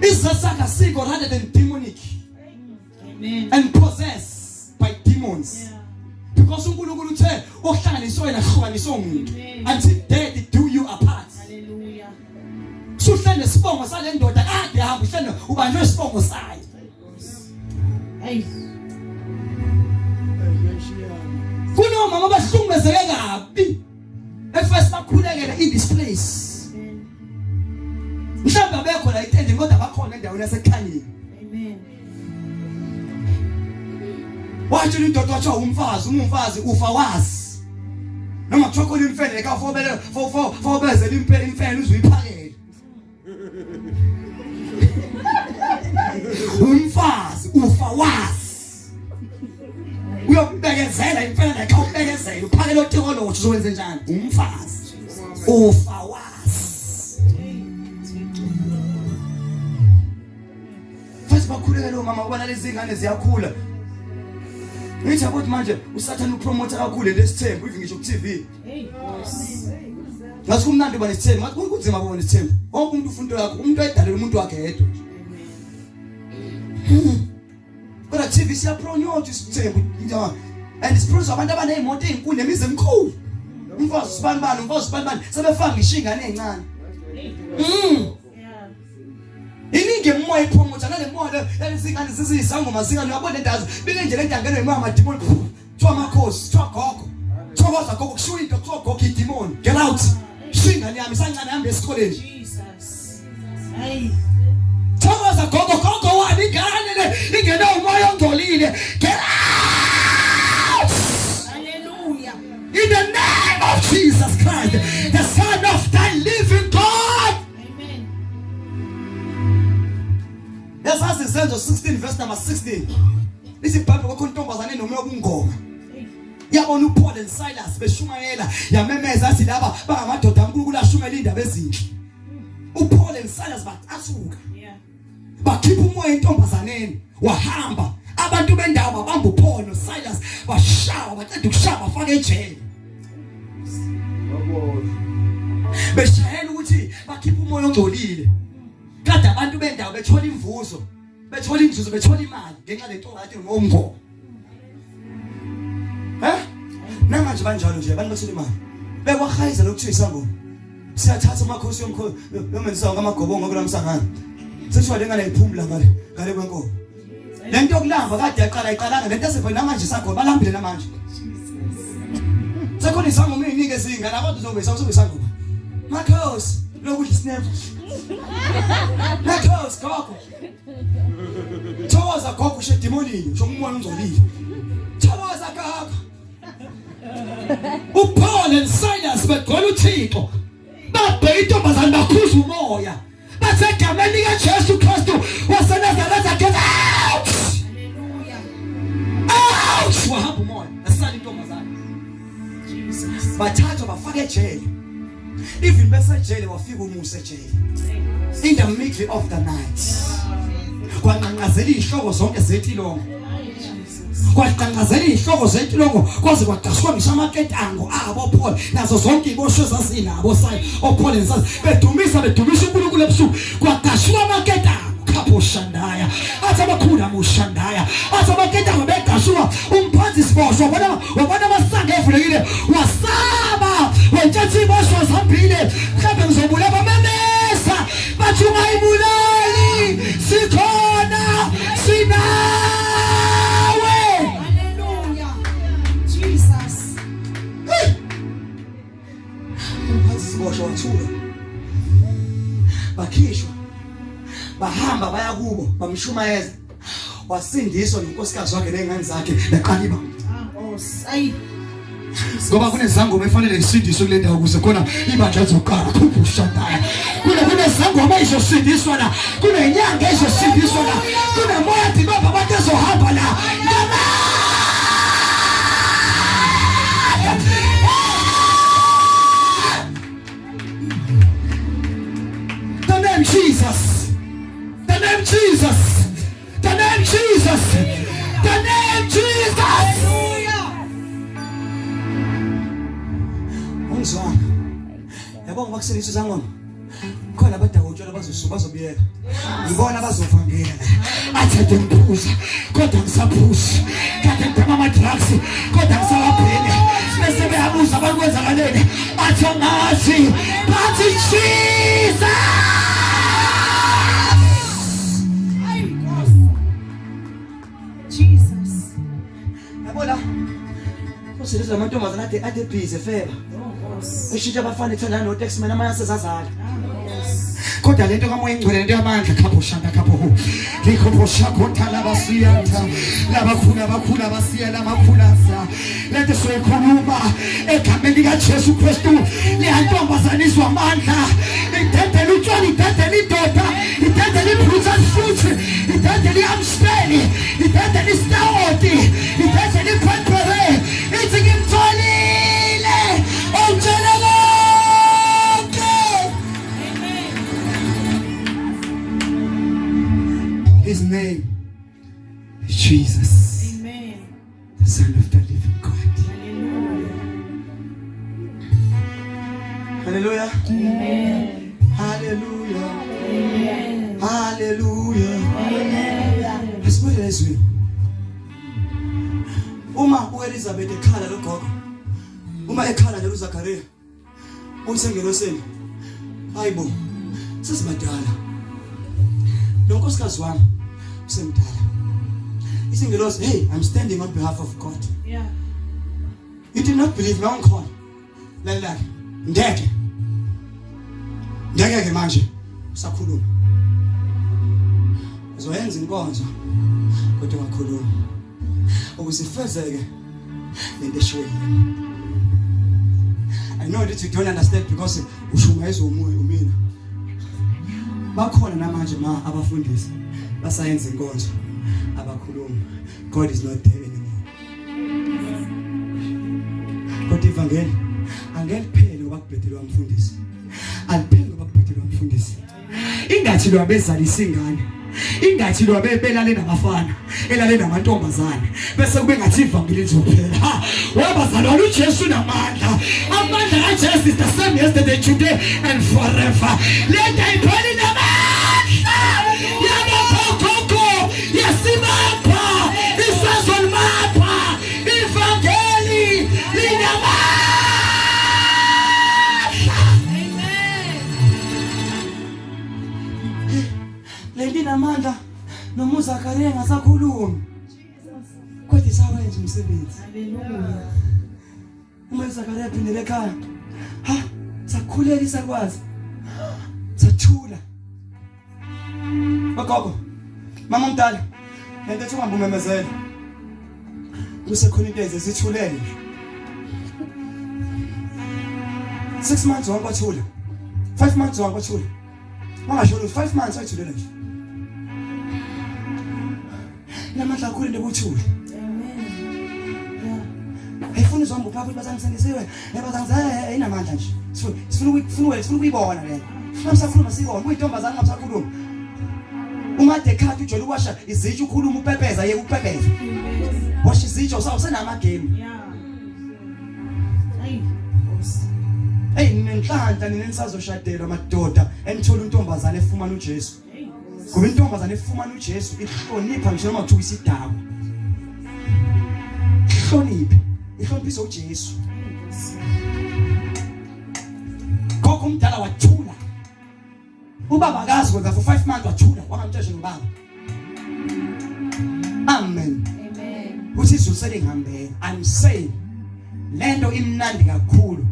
Isizathu sakhe asikho rather than demonic. Amen. And possessed by demons. Yeah. Because uNkulunkulu uthe okuhlanganiswe wena hlukaniswe umuntu until death do you apart. Hallelujah. Suhlale nesibongo sale ndoda kade hamba uhlale ubanjwe isibongo sayo. Hey. Kunomama abahlukumezeke kabi. Efirst bakhulekele in this place. Mhlawumbe abekho la itende kodwa bakhona endaweni yasekhanyeni. Amen. Watshela indoda wathiwa umfazi, uma umfazi ufa wazi. Noma kuthiwa khona imfene ka fobele fo fo fobezela imfene imfene uzuyiphakele. Umfazi ufa wazi. Uyokubekezela imfene xa ubekezela uphakele otikolothi uzokwenza njani? Umfazi ufa wazi. Futhi bakhulekele omama ngoba nalezi ngane ziyakhula. Ngithi yabo ukuthi manje uSathane upromote kakhulu lesithembu even ngisho ku TV. Hey boss. Ngathi kumnandi uba nesithembu, ngathi kunzima kuba nesithembu. Wonke umuntu ufuna into yakhe, umuntu ayidalela umuntu wakhe yedwa. Kodwa TV siyapromota isithembu njengoba and siproduce abantu abanezimoto ezinkulu nemizi emikhulu. Umfazi usibanibani, umfazi usibanibani, sebefaka ngisho ingane ezincane. Yeah. Iningi Miningi imimoya iphomotha nale moya lezingane zizizangoma zingane uyabona lento bike nje lento angenwe imoya amadimoni. Kuthiwa amakhosi, kuthiwa gogo. Thokoza gogo kushiwo into kuthiwa gogo idimoni. Get out. Shiya ingane yami isancane hambe esikoleni. Jesus. Hey. Thokoza gogo gogo wani ingane le ingene umoya ongcolile. Get out. Hallelujah. In the name of Jesus Christ, the Son of the living God. Amen. Yasazi isenzo 16 verse number 16. Lithi iBhayibheli kwakho intombazane enomoya wobungoma. Yabona uPaul and Silas beshumayela yamemeza athi laba bangamadoda kaNkulunkulu ashumela indaba ezinhle. uPaul and Silas bacasuka. Yeah. Bakhipha umoya entombazaneni wahamba. Abantu bendawo babamba uPaul noSilas bashawa baqeda ukushaya bafaka ejele. Beshayela ukuthi bakhipha umoya ongcolile. Kade abantu bendawo bethola imvuzo. Bethola inzuzo bethola imali ngenxa lento ngathi ngomngoma. Eh? Namanje banjalo nje abantu bathola imali. Bekwahayiza lokuthiwa isangoma. Siyathatha amakhosi yomkhosi yomenzisa ngamagobongo kulamsangano. Seshiwa lengane iphumula ngale ngale kwenkomo. Lento yokulamba kade yaqala iqalanga lento esevele namanje isakhona balambile namanje. Sekhona isangoma eziningi ezingana abantu uzobe isangoma isangoma. Makhosi lokudla isnap. Makhosi gogo. Thokoza gogo ushe demonini usho umoya ungcolile. Thokoza gogo. uPaul and Silas begcwele uThixo babheka intombazane bakhuza umoya bathe egameni likaJesu Kristu waseNazaretha get out Hallelujah. out wahamba umoya asala intombazane Jesus. bathathwa bafaka ejele even besejele wafika umusa ejele in the middle of the night kwanqanqazela izihloko zonke zetilongo kwaqanqazela izihloko zetilongo kwaze kwadashwa ngisho amaketango abo Paul nazo zonke iboshwe zazinabo sayi oPaul and bedumisa bedumisa uNkulunkulu ebusuku kwadashwa amaketango khapho shandaya athi abakhulu amushandaya athi amaketango bedashwa umphansi siboshwa wabona wabona amasango evulekile wasaba wentshatha iboshwa zihambile mhlawumbe ngizobulala bamemeza bathi ungayibulali sikhona sinawe Hallelujah. Jesus. Umphathi siboshwa wathula bakhishwa bahamba baya kubo bamshumayeza wasindiswa nonkosikazi wakhe nezingane zakhe laqala ibandla Ah, ngoba kunezangoma efanele isindiswe kule ndawo ukuze khona ibandla lizoqala khuphushadaya kune kunezangoma ezosindiswa la kunenyanga ezosindiswa la kunemoya dibamba abantu ezohamba la The name Jesus. The name Jesus. The name Jesus. The name Jesus. Hallelujah. Ungizwanga. Yabo ngoba kuseniswa izangoma. Khona abadakwa utshwala bazosuka bazobiyeka. Ngibona bazovangela. Athi ade ngiphuza kodwa ngisaphuza. Kade ngibhema ama drugs kodwa ngisawabhemi. Bese beyabuza abantu kwenzakaleni. Athi angazi. Bathi Jesus. Ay, Nkosi. Jesus. Yabo la. Usilizwe amantombazana ade ade busy efeba. Oh, Nkosi. Eshintsha abafana ethandana no taxman amanye asezazala. Ah, Nkosi. Kodwa lento kamoya engcwele lento yamandla khapho shanda khapho hu. Likhopho shakhotha labasiyatha labakhula bakhula basiya lamakhula sa. Lento soyikhuluma egameni likaJesu Kristu leyantombazana izwa amandla. Idedela utshwala idedela indoda idedela ibrutal fruit idedela iamstel idedela istawoti idedela ipepere ithi ngimtholile ongitshele konke. Amen. His name is Jesus. Amen. The Son of the living God. Hallelujah. Hallelujah. Amen. Hallelujah. Amen. Hallelujah. Amen. Asibuyele ezwini. Uma uElizabeth ekhala logogo. Uma ekhala nje uZakaria. Uthi engelosini. Hayibo. Sesibadala. Lo Unkosikazi wami usemdala. Isingelosi, hey, I'm standing on behalf of God. Yeah. You did not believe me ngikhona. Lalela ke. Ngeke. Ngeke ke manje usakhuluma. Uzoyenza inkonzo kodwa ungakhulumi. Ukuze ifezeke lento eshiwo yimi. I know that you don't understand because ushumayeza umoya umina. Bakhona namanje ma abafundisi basayenza inkonzo abakhuluma. God is not there anymore. Kodwa ivangeli angeke liphele ngoba kubhedelwa umfundisi. Alipheli ngoba kubhedelwa umfundisi. Ingathi lwabezalisa ingane. Ingathi lwabe belale nabafana, elale namantombazane. Bese kube ngathi ivangeli lizophela. Ha, wabazalwana uJesu namandla. Amandla kaJesu is the same yesterday, today and forever. Lento ayipheli namandla. Yabokhokho yesimapha isazolmapha ivangeli linamandla. Lento inamandla noma uZakaria engasakhulumi. Kodwa isawenza umsebenzi. Hallelujah. Uma uZakaria ephindele ekhaya, ha, sakhulela isakwazi. Sathula. Bagogo. Mama omdala. Lento ethi ungambumemezela. Kusekhona into ezithulele nje. 6 months wonke wathula. 5 months wonke wathula. Wangasho lutho 5 months wayithulela nje. Namandla akhulu nekuthule. Amen. Yeah. Ayifuni uzomba uphapha ukuthi bazangisindisiwe. Yabazangize inamandla nje. Sifuna sifuna ukuyifuna sifuna ukuyibona le. Ungasakhuluma sibona kuyintombazana ungasakhuluma. Uma dekhathi ujwayele ukwasha izitsha ukhuluma upepeza yeke upepeza. Washa izitsha usenama game. Yeah. Hey, Nkosi. Hey ninenhlanhla nina nisazoshadelwa madoda enithola untombazane efumana uJesu. Hey, Nkosi. Ngoba intombazane efumana uJesu ihlonipha ngisho noma kuthiwa isidakwa. Ihloniphe, ihloniphise uJesu. Gogo umdala wathula. Ubaba akazi kwenza for 5 months wathula wangamtshela nobaba. Amen. Amen. Uthi izulu selingihambela. I'm saying lento imnandi kakhulu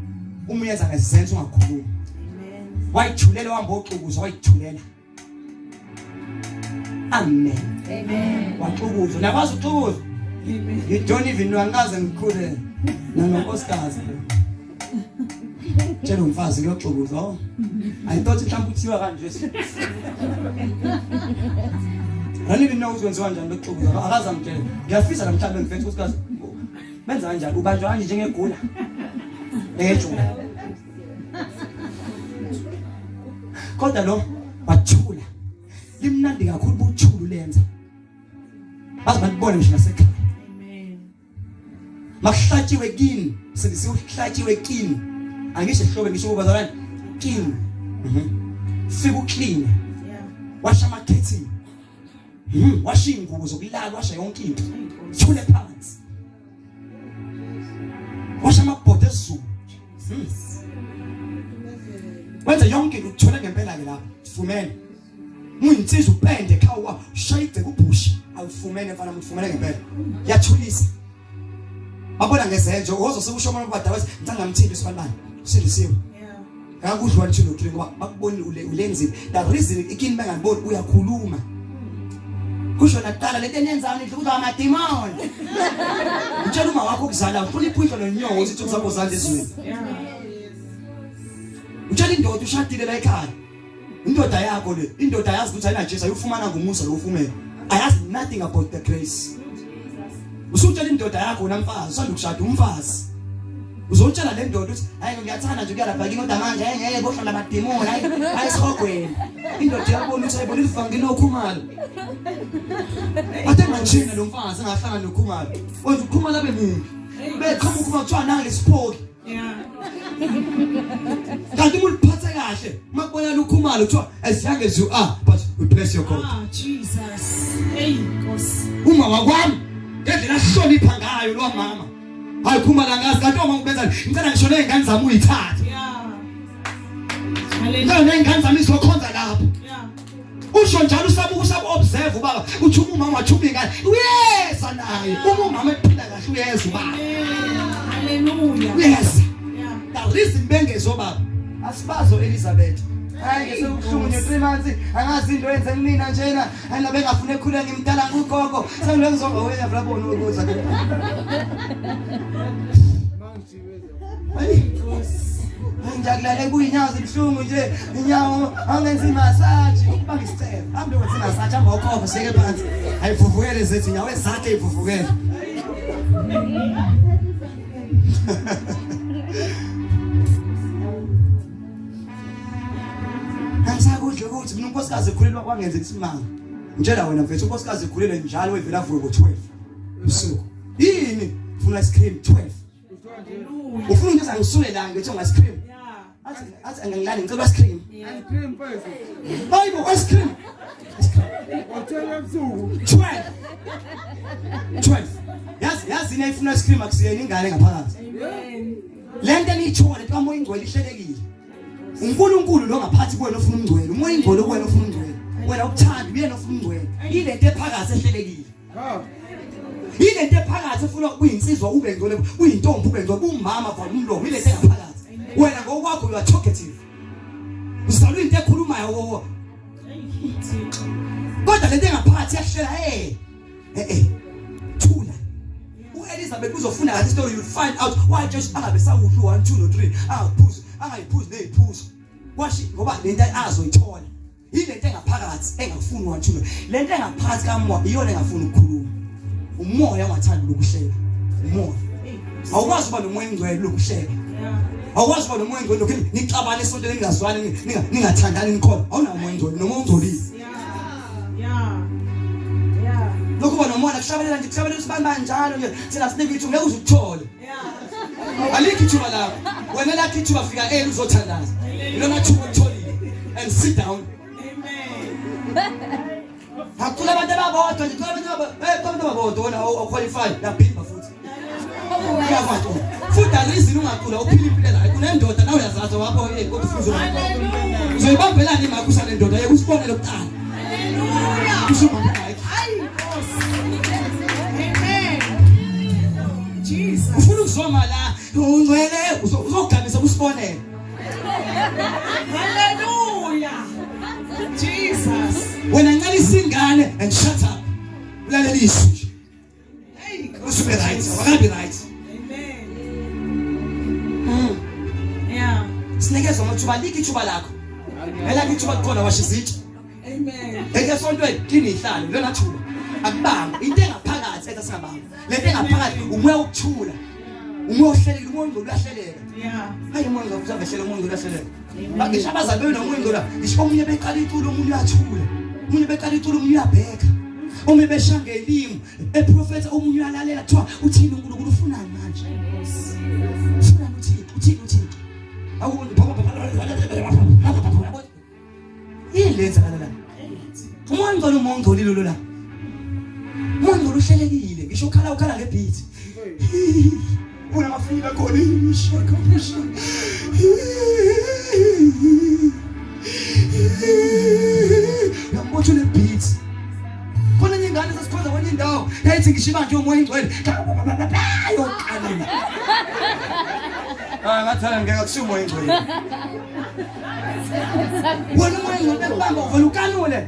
uma uyenza ngezenzo ungakhulumi. Amen. Wayithulela wahamba oxukuza wayithulela. Amen. Amen. Waxukuza. Nakwazi uxukuza. Amen. You don't even know angaze ngikhule nanonkosikazi. Tshela umfazi kuyoxukuza. Oh. I thought mhlawumbe kuthiwa kanje. I don't even know ukuthi kwenziwa kanjani lokuxukuza. Akaze angitshele. Ngiyafisa namhlanje ngifethu ukuthi kazi benza kanjani ubanjwa kanje njengegula. Lejula. Kodwa lo wathula. Limnandi kakhulu buthulu lenza. Baze bakubone ngisho nasekhaya. Amen. Makuhlatshiwe kini, sindisiwe kuhlatshiwe kini. Angisho ehlobe ngisho kubazalwane kini. Fika uclean. Yeah. Washa amakhethini. Washa ingubo zokulala, washa yonke into. Thule phansi. Washa amabhodo esiZulu. Wenze yonke into uthole ngempela ke lapho. Fumene. Uyinsizwa upende khawa ushaya igceke ubhushi awufumene mfana ufumene ngempela. Yathulisa. Babona ngezenzo wozo sekusho uma badala bathi ngicela ngamthini isibanibani. Usindisiwe. Yeah. Akudliwa nje lo ngoba bakuboni ulenzile. The reason ikini bengakuboni uyakhuluma. Kusho naqala lento eniyenzayo nidla ukudla amadimoni. Utshela uma wakho ukuzala ufuna iphutha nonyoko uthi uzakho uzala ezweni. Yeah. Utshela indoda ushadile la ekhaya. Indoda yakho le, indoda yazi ukuthi ayina Jesu ayufumana ngomusa lo ufumene. Ayazi nothing about the grace. Usutshela indoda yakho namfazi, usanda ukushada umfazi. Uzotshela le ndoda ukuthi hayi ngiyathanda nje ukuya lapha kini kodwa manje hayi ngeke bohlala amadimoni hayi hayi sihogweni. Indoda iyabona ukuthi ayibona ilivangeli lokhumalo. Athe manje lo mfazi engahlangana nokhumalo. Wenza ukhumalo abe mumbi. Beqhamuka ukhumalo kuthiwa nange lesiphoki. Yeah. Kanti uma uliphathe kahle makubona lukhumalo kuthiwa as young as you are but we bless your God. Ah, Jesus. Hey, Nkosi. Uma wakwami ngendlela ahlonipha ngayo lo mama. Hayi khumala ngazi kanti uma ngibenza ngicela ngisho nezingane zami uyithathe. Yeah. Hallelujah. Ngicela nezingane zami izokhonza lapho. Yeah. Usho njalo usabuka usabu observe ubaba uthi umama wathuma ingane uyeza naye uma umama ephila kahle uyeza ubaba. Hallelujah. Uyeza. The reason bengezwa baba asibazo Elizabeth. Hayi ke sekubuhlungu nje 3 months angazi into yenze mina njena hayi labe ngafuna ekhule ngimdala ngugogo sengilokhu ngizoba wena vula bona ukuza. Ngiyakulala kuyinyawo zibuhlungu nje inyawo angenza imassage ukubanga isicelo hambe wenza imassage hamba ukhova seke phansi ayivuvukele zethu inyawo ezakhe ivuvukele Angisakudla ukuthi mina unkosikazi ekhulelwa kwangenza isimanga. Ngitshela wena mfethu unkosikazi ekhulelwe njalo wevela avuke ngo-12 usuku. Yini? Ufuna ice cream 12. Ufuna into zangisule la ngithi ice cream. Athi athi angangilali ngicela ice cream. Ice cream mfethu. Hayibo ice cream. Wathela ebusuku. 12. 12. Yazi yazi ina ifuna ice cream akusiyena ingane ngaphakathi. Amen. Lento eniyithole kamoya ingcwele ihlelekile. uNkulunkulu lo ngaphathi kuwena ofuna umngcwele, umoya ingcwele kuwena ofuna umngcwele. Wena ukuthanda uyena ofuna umngcwele. Ilento ephakathi ehlelekile. Ha. Yilento ephakathi efuna kuyinsizwa ube ngcwele, kuyintombi ube ngcwele, kumama vala umlomo, yilento engaphakathi. Wena ngokwakho you are talkative. Uzalwa into ekhulumayo wowo. Kodwa lento engaphakathi iyahlela hey. Eh eh. Thula. UElizabeth uzofunda kahle story you'll find out why Jesu angabe sawudla 1 2 no 3 angaphuzi angayiphuzi neziphuzo. Kwashi ngoba lento azoyithola. Yilento engaphakathi engafuni wathula. Lento engaphakathi kamoya iyona engafuni ukukhuluma. Umoya ongathandi lokuhleka. Umoya. Awukwazi uba nomoya engcwele lokuhleka. Awukwazi uba nomoya engcwele lokhu nixabane esontweni ningazwani ningathandani nikhona. Awunawo umoya engcwele noma ungcolile. Lokhu uba nomoya kuhlabelela nje kuhlabelela usibani banjalo nje thina sinike ithuba ngeke uze ukuthole. Alikho ithuba lakho. Wena lakho ithuba fika early uzothandaza. Ilona thuba olitholile. And sit down. Amen. Hakuna abantu ababodwa nje, abantu abantu ababodwa wena awuqualify yabhimba futhi. Uyakwazi. Futhi reason ungacula uphila impilo la. Kunendoda nawe uyazazi wapho hey kodwa ufuna Hallelujah. Uzoyibambelani imali kusanendoda yeke usibonele kuqala. Hallelujah. Usubamba mic. Ayi Nkosi. Amen. Jesus. Ufuna ukuzoma la ungcwele uzogamisa kusibonele. Hallelujah. Jesus. Wena ncelisa ingane and shut up. Ulalela izwi nje. Hey Nkosi. Usube right, awakabi right. Amen. Yeah. Sinikezwa amathuba alikho ithuba lakho. Elakho ithuba kukhona washa izitsha. Amen. Eke esontweni clean ihlalo lona thuba. Akubanga into engaphakathi ethi singabanga. Lento engaphakathi umoya wokuthula. Umoya ohlelekile, umoya ongcwele uyahleleka. Yeah. Hayi umoya ongcwele uzavehlele umoya ongcwele uyahleleka. Ngisho abazali benomoya ongcwele, ngisho omunye beqala iculo omunye uyathula. Omunye beqala iculo omunye uyabheka. Omunye besha ngelimi, eprofetha omunye uyalalela kuthiwa uthini uNkulunkulu ufunani manje? Ufunani uthini? Uthini uthini? Awukundi Yini le yenzakala la? Umoya ongcwele umoya ongcolile lo la. Umoya ongcwele uhlelekile, ngisho ukhala ukhala ngebeat. Unamafika khona ishaka pusha. Uyambotha une beat. Khona enye ingane sasikhonza kwenye indawo yayithi ngisho ibanje umoya ingcwele. Yoqalela. Ah ngathi ngeke akusiwo umoya ingcwele. Wena umoya ingcwele bekubamba uvela ukanule.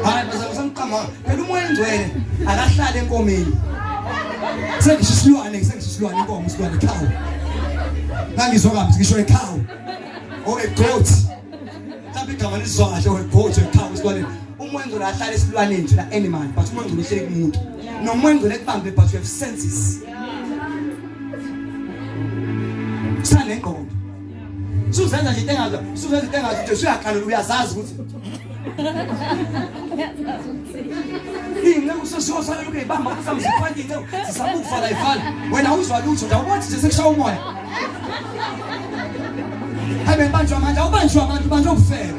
Hayi bazalwane samqamba phela umoya ingcwele akahlale enkomeni. Sengisho isilwane sengisho isilwane inkomo isilwane cow. Ngangizwa kabi ngisho a cow. Or a goat. Mhlawumbe igama lizwa kahle or a goat or a cow isilwane. Umoya ingcwele ahlale esilwaneni nje la animal but umoya ingcwele uhleli kumuntu. Nomoya ingcwele ekubambe but you have senses. Sanengqondo. Suzenza nje into engazi, suzenza into engazi nje usuyaqala uyazazi ukuthi. Inceku sesiyosala lokhu ibamba mhlawumbe zifake inceku zisaba ukuvala ivala. Wena uzwa lutho nje awubathi nje sekushaya umoya. Hayi bengibanjwa amandla, awubanjwa amandla, ubanjwa ubufebe.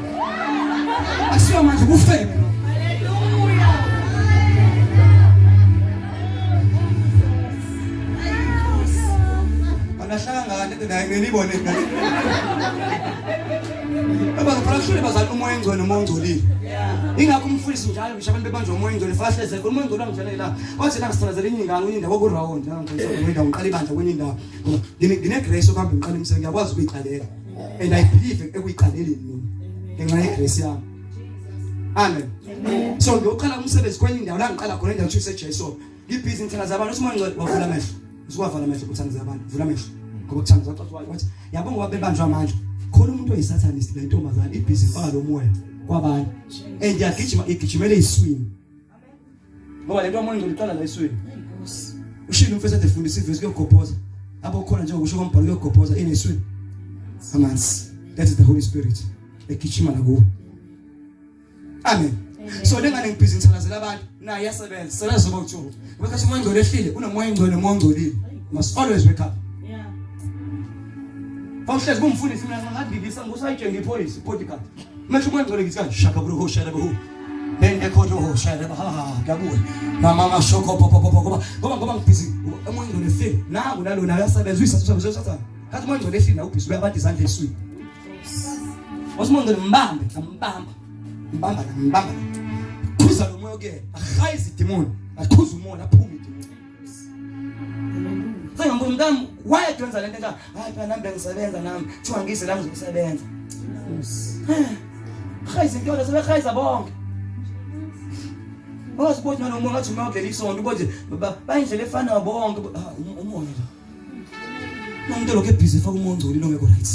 Akusiyo manje ubufebe. Hallelujah. Banahlala ngani into naye ngiyibone ngani. Baba ngifuna kuhlule bazali umoya engcwele noma ongcolile. Ingakho umfundisi njalo ngisho abantu bebanjwa umoya ingcwele fahleze khona umoya ingcwele wangitshela la. Wathi la ngisithandazela enye ingane kwenye indawo ku round la ngithandazela kwenye indawo ngiqala ibandla kwenye indawo. Ngine grace okuhamba ngiqala imisebenzi ngiyakwazi ukuyiqalela. And I believe ekuyiqaleleni mina ngenxa ye grace yami. Amen. So ngiyoqala umsebenzi kwenye indawo la ngiqala khona indawo kuthiwa iseJesu. Ngibhizi ngithandaza abantu uthi umoya ingcwele wavula amehlo. Usuwavala amehlo kuthandaza abantu vula amehlo. Ngoba kuthandaza wathi yabo ngoba bebanjwa amandla. Khona umuntu oyisathanist le ntombazana ibhizi ifaka lo moya kwabanye. And yagijima igijimele iswini. Ngoba lento umoya ingcwele iqala la eswini. Ushilo umfesi ade fundisa ivesi kuyogobhoza. Abo khona njengokusho kombhalo kuyogobhoza ineswini. Amanzi. That is the Holy Spirit. Egijima la kuwe. Amen. So lengane ngibhizi ngithandazela abantu naye iyasebenza. Sebenza zoba kuthiwa. Ngoba kathi umoya ongcwele ehlile unomoya ongcwele umoya ongcolile. Must always wake up. Yeah. Bawuhlezi kumfundisi mina ngathi ngibisa ngusayitshenge ipholisi bodyguard. Manje umoya ongcwele ngithi kanje shaka bro shaka bro. Then ekhotho ho shaka ha ha ngiyabuya. Mama mashoko pop pop ngoba ngoba ngoba ngibhizi umoya ongcwele ehlile. Nangu nalona uyasebenza uyisathu sathana. Kathi umoya ongcwele ehlile nawe ubhizi uyabantu izandla eswini. Wasimongcwele mbambe ngambamba. Mbamba la mbamba. Khuza lo moya ke ahayize idemon. Akhuza umoya aphume idemon. Sengambuza mntami why edwenza lento enjalo? Hayi phela nami bengisebenza nami. Kuthiwa ngize la ngizosebenza. Hayize into sebehayiza bonke. Ungazi noma umoya ngathi umoya kuleli sonto ubona nje bayindlela efanayo bonke umoya nje. Umuntu lokho ebhizi efaka umoya ongcolile ongekho right.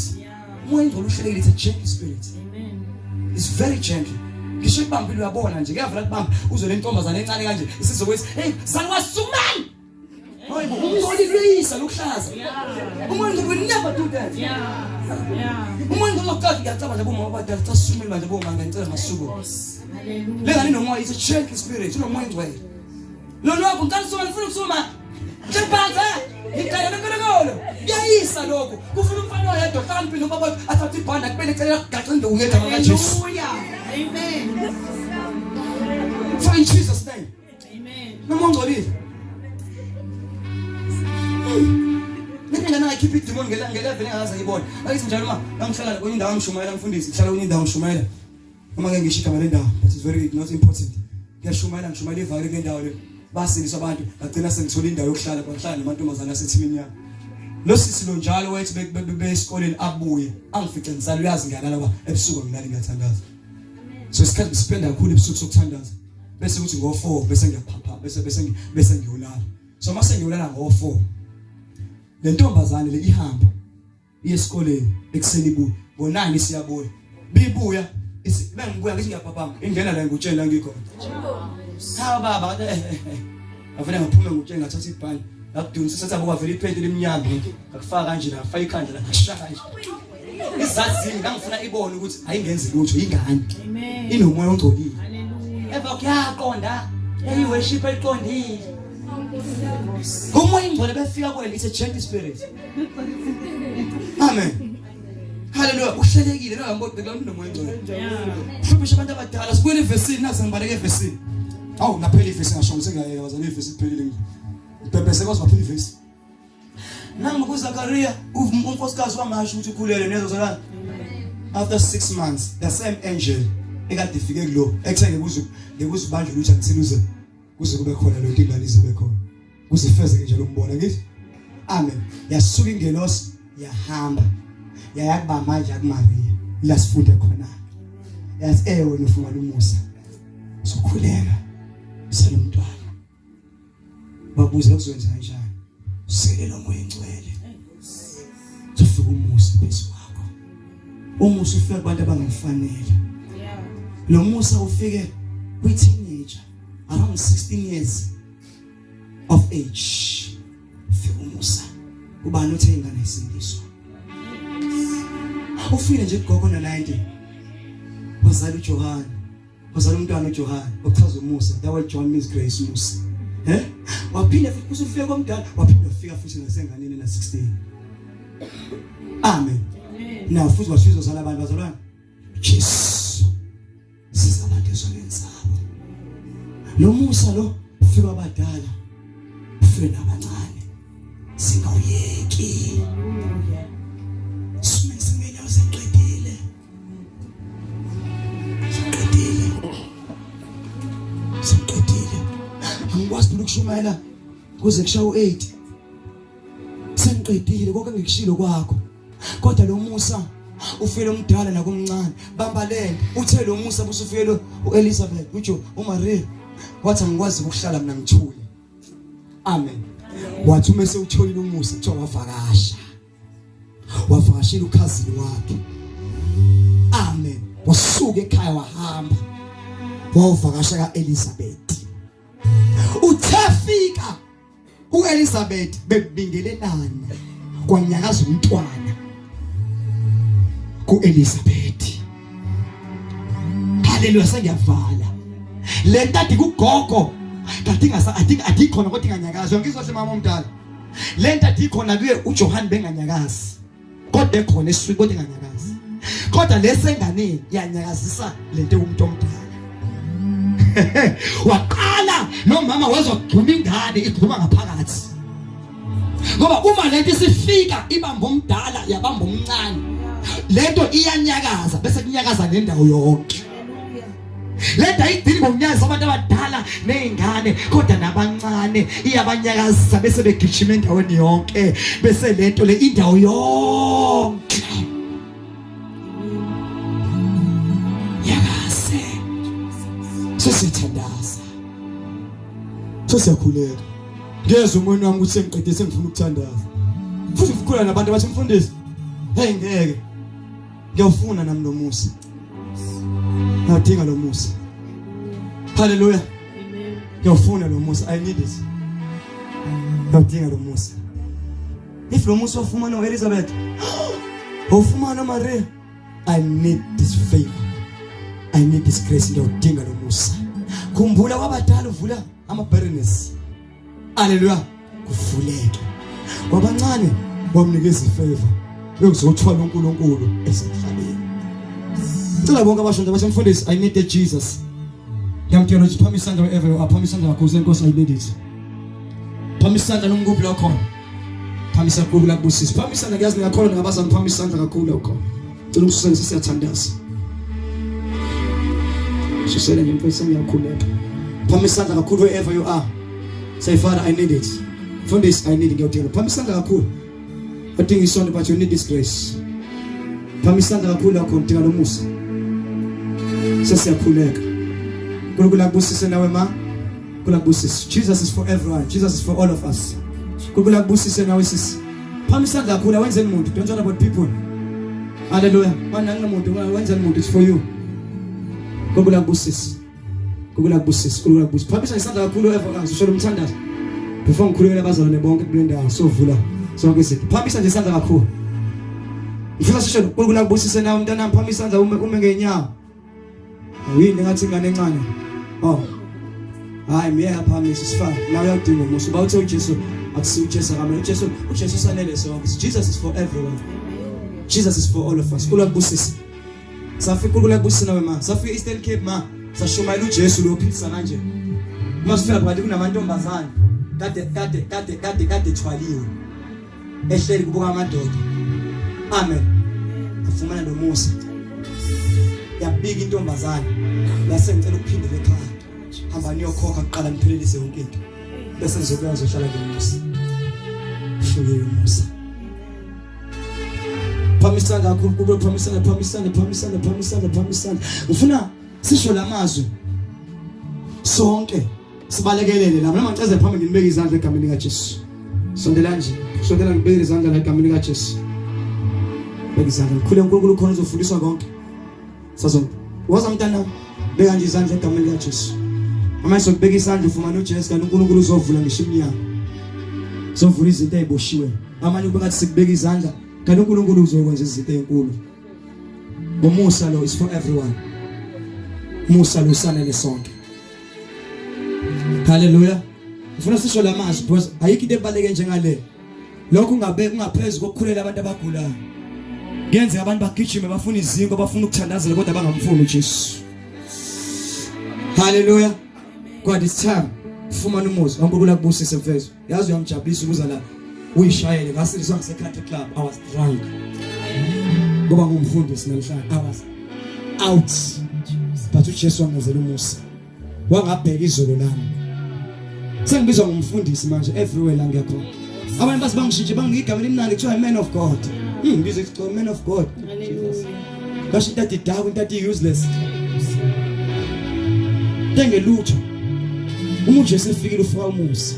Umoya ongcolile uhlelekile it's a gentle spirit. Amen. It's very gentle. Ngisho ikubambile uyabona nje kuyavela kubamba uzwe le ntombazane encane kanje isizokwethi hey salwasumani Hayibo ungcolile uyisa lokuhlaza. Umoya ongcolile will never do that. Yeah. Yeah. Umoya ongcolile uqala ngiyacabanga nje bomama abadala cha sumile manje bomama ngicela masuku. Hallelujah. Lengane nomoya it's a gentle spirit unomoya ongcwele. Lona wakho ngicela usuma ngifuna ukusuma. Ngicela ngicela noNkulunkulu. Kuyayisa lokho. Kufuna umfana oyedwa hlakaniphile ubaba athathe ibhanda kubele ecela kugaxa induku ngegama kaJesu. Hallelujah. Amen. For in Jesus name. Amen. Noma ungcolile. Mina ngana ngakhipha idemon ngela ngelevel engaze ngibone. Akithi njalo uma ngihlala kwenye indawo ngishumayela mfundisi, ngihlala kwenye indawo ngishumayela. Noma ngeke ngisho igama lendawo, but it's very not important. Ngiyashumayela ngishumayela ivakele kule ndawo le. Basindiswa abantu, ngagcina sengithola indawo yokuhlala, kwahlala namantombazane asethimini yami. Lo sisi lo njalo wayethi besikoleni abuye, angifice ngisala uyazi ngiyalala kwa ebusuku ngilala ngiyathandaza. So isikhathi ngispenda kakhulu ebusuku sokuthandaza. Bese kuthi ngo4 bese ngiyaphapha bese bese bese ngiyolala. So mase ngiyolala ngo4 le ntombazane le ihamba iye esikoleni ekuseni ibuye ngo-9 isiyabuya bibuya bengibuya ngithi ngiyaphaphama ingena la ngutsheni la ngikhona hawu baba ngavele ngaphume ngutsheni ngathatha ibhani ngakudunisa sathi abo kwavela iphenti limnyama ngakufaka kanje la ngafaka ikhanda la ngashaka kanje izazini ngangifuna ibone ukuthi ayingenzi lutho ingane inomoya ongcolile emva kuyaqonda eyi-worship eliqondile umoya ingcwele befika kwena it's a gentle spirit Amen. Hallelujah. Uhlelekile la ngibona la nomoya ongcwele. Hluphisha abantu abadala sibuyele evesini naze ngibaleke evesini. Awu naphela ivesi ngasho ngisengiyayeka bazalwane ivesi iphelile nje. Ngibhebhese kwaze kwaphela ivesi. Nangu kuZakaria unkosikazi wangasho ukuthi ukhulele nezwe zalana. After 6 months the same angel ekade ifike kulo ekuthe ngekuze ngekuzibanjwa ukuthi angithiluze kuze kube khona lento ingane izibe khona. Kuzifezeke nje lombona ngithi. Amen. Yasuka ingelosi yahamba. Yaya kuba manje akuMaria. La sifunde khona. Yathi eh wena ufumana umusa. Uzokhuleka. Usale umntwana. Babuza kuzokwenza kanjani? Usele lo moya engcwele. Uzofika umusa phezu kwakho. Umusa ufika kubantu abangafanele. Lo musa ufike kwi teenager around 16 years of age fika umusa ubani uthe ingane isindiswa ufile nje gogo na 90 wazala uJohane wazala umntwana uJohane ochaza umusa that word John means grace umusa eh waphinde futhi usufika komdala waphinde wafika futhi nasenganeni na 16 amen now futhi wasizwa zala abantu bazalwane Jesu siza abantu ezonweni zabo lo musa lo ufika abadala ufike nabancane singawuyeki sime singenyawo sengiqedile sengiqedile. Angikwazi phela ukushumayela kuze kushaye u8. Sengiqedile konke engikushilo kwakho. Kodwa lo musa ufike omdala nakumncane. Bamba lento. Uthe lo musa busufike uElizabeth, uJo, uMaria. Wathi angikwazi ukuhlala mina ngithule. Amen. Wathi uma sewutholile umusa kuthiwa wavakasha. Wavakashela ukhazini wakhe. Amen. Wasuka ekhaya wahamba. Wawuvakasha kaElizabeth. Uthe fika uElizabeth bebingelelana kwanyakaza umntwana kuElizabeth. Haleluya sengiyavala. Le nto adi kugogo kade ingasa adi adi khona kodwa inganyakazi. Ngizwa hle mama omdala. Le nto adi khona kuye uJohn benganyakazi. Kodwa ekhona eswini kodwa inganyakazi. Kodwa lesenganeni yanyakazisa lento kumuntu omdala. Waqala lo mama wezwa kugxuma ingane igxuma ngaphakathi. Ngoba uma lento isifika ibamba omdala yabamba omncane. Lento iyanyakaza bese kunyakaza nendawo yonke. Lento ayidingi ngokunyaza abantu abadala nezingane kodwa nabancane iyabanyakazisa bese begijima endaweni yonke bese lento le indawo yonke. Yakase. Sesithandaza. Sesiyakhuleka. Ngiyezwa umoya wami ukuthi sengiqede sengifuna ukuthandaza. Futhi ngikhula nabantu abathi mfundisi, hey ngeke. Ngiyawufuna nami lo musa. Ngiyadinga lo musa. Hallelujah. Ngiyawufuna lo musa. I need it. Ngiyawudinga lo musa. If lo musa wafumana uElizabeth, wafumana uMaria, I need this favor. I need this grace. Ngiyawudinga lo musa. Khumbula kwabadala uvula ama-barrenness. Haleluya. Kuvuleke. Kwabancane wamnikeza ifavor yokuzothwala uNkulunkulu esemhlabeni. Cela bonke abasho nje bathi mfundisi I need the Jesus. Ngiyamtshela ukuthi phamisa isandla wherever you are, phamisa isandla kakhulu senkosi I need it. Phamisa isandla noma kuphi la khona. Phamisa kakhulu la kubusisa. Phamisa isandla ngiyazi ngiyakholwa ningabazali phamisa isandla kakhulu la khona. Cela ukususela siyathandaza. Susela nje mfethu ngiyakhuleka. Phamisa isandla kakhulu wherever you are. Say Father I need it. Mfundisi I need it ngiyodinga. Phamisa isandla kakhulu. Odinga isonto but you need this grace. Phamisa isandla kakhulu lakho udinga lo musa. Sesiyakhuleka. uNkulunkulu akubusise nawe ma. uNkulunkulu akubusise. Jesus is for everyone. Jesus is for all of us. uNkulunkulu akubusise nawe sisi. Phamisa isandla kakhulu awenzeni muntu. Don't worry about people. Hallelujah. Mana muntu wenzeni muntu it's for you. uNkulunkulu akubusise. uNkulunkulu akubusise. uNkulunkulu akubusise. Phamisa isandla kakhulu ever ngizosho umthandazo. Before ngikhulekela abazalwane bonke kule ndawo sovula sonke izinto. Phamisa nje isandla kakhulu. Ngifisa sisho uNkulunkulu akubusise nawe mntanami phamisa isandla ume ngenyawo. Uyini ngathi ingane encane. Oh. Hayi miyeka phamisa sifana. Nawe uyadinga umusa. Uba uthe uJesu akusiyo uJesu akamele. uJesu usanele sonke. Jesus is for everyone. Jesus is for all of us. uNkulunkulu akubusise. Safika uNkulunkulu akubusise nawe ma. Safika Eastern Cape ma. Sashumayela uJesu lo philisa kanje. Uma sifika phakathi kunamantombazane kade kade kade kade kade ethwaliwe. Ehleli kubuka amadoda. Amen. Afumana lo musa. Yabika intombazane. Yase ngicela ukuphindela ekhaya. Hamba niyokhokha kuqala niphelelise yonke into. Bese ngizobuya ngizohlala nomusa. Ufike umusa. Phamisana kakhulu kube phamisana phamisana phamisana phamisana phamisana. Ngifuna sisho lamazwi sonke sibalekelele la noma ngiceze phambili ngibeke izandla egameni likaJesu. Sondela nje, sondela ngibeke izandla la egameni likaJesu. Beka izandla, ngikhule uNkulunkulu khona uzofundiswa konke. Sazo. Woza mntana, beka nje izandla egameni likaJesu. Uma sokubeka isandla ufumana uJesu kanti uNkulunkulu uzovula ngisho iminyango. Uzovula izinto eziboshiwe. Amanye kube ngathi sikubeka izandla kanti uNkulunkulu uzokwenza izinto ezinkulu. Umusa lo is for everyone. Musa lo usanele sonke. Hallelujah. Ngifuna sisho lamazwi because ayikho into ebaleke njengale. Lokhu kungabe kungaphezulu kokukhulela abantu abagulayo. Kuyenzeka abantu bagijime bafuna izinkwa bafuna ukuthandazela kodwa bangamfuni uJesu. Hallelujah. God it's time. Fumana umuzi. uNkulunkulu akubusise mfethu. Yazi uyangijabulisa ukuza la. Uyishayele ngasiliswa ngise country club. I was drunk. Ngoba ngumfundisi namhlanje. I was out. But uJesu wangenzela umusa. Wangabheka izolo lami. Sengibizwa ngumfundisi manje everywhere la ngiyakhona. Abantu bathi bangishintshe bangigama elimnandi kuthiwa man of God. Ngibizwa kuthiwa man of God. Hallelujah. Basho into adi dark into adi useless. Tengelutho. Uma uJesu efikile ufaka umusa.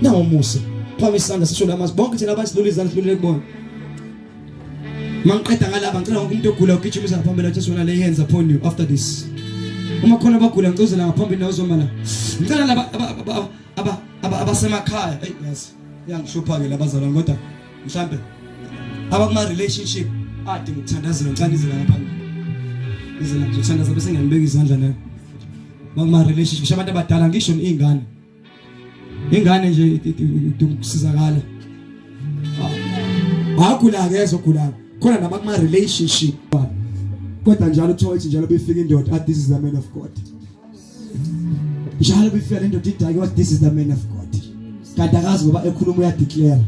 Nawo umusa. Phama isandla sisho lamazwi bonke thina abantu silula izandla silule kubona. Mangiqeda ngalaba ngicela wonke umuntu ogula ugijima ngaphambili I just wanna lay hands upon you after this. Uma khona abagula ngicela ngaphambili nawe uzoma la. Ngicela laba aba aba abasemakhaya. Hey yazi iyangihlupha ke labazalwane kodwa mhlambe abakuma relationship ade ngikuthandazela ngicela nize la ngaphambili. Nize la ngizothandaza bese ngiyanibeka izandla nayo. Bakuma relationship ngisho abantu abadala ngisho izingane. Ingane nje idinga ukusizakala. Agula ke ezogula. Khona nabakuma relationship. Kodwa njalo kuthiwa ithi njalo befika indoda ah this is the man of God. Njalo befika le ndoda idake wathi this is the man of God. Kanti akazi ngoba ekhuluma uyadeclare.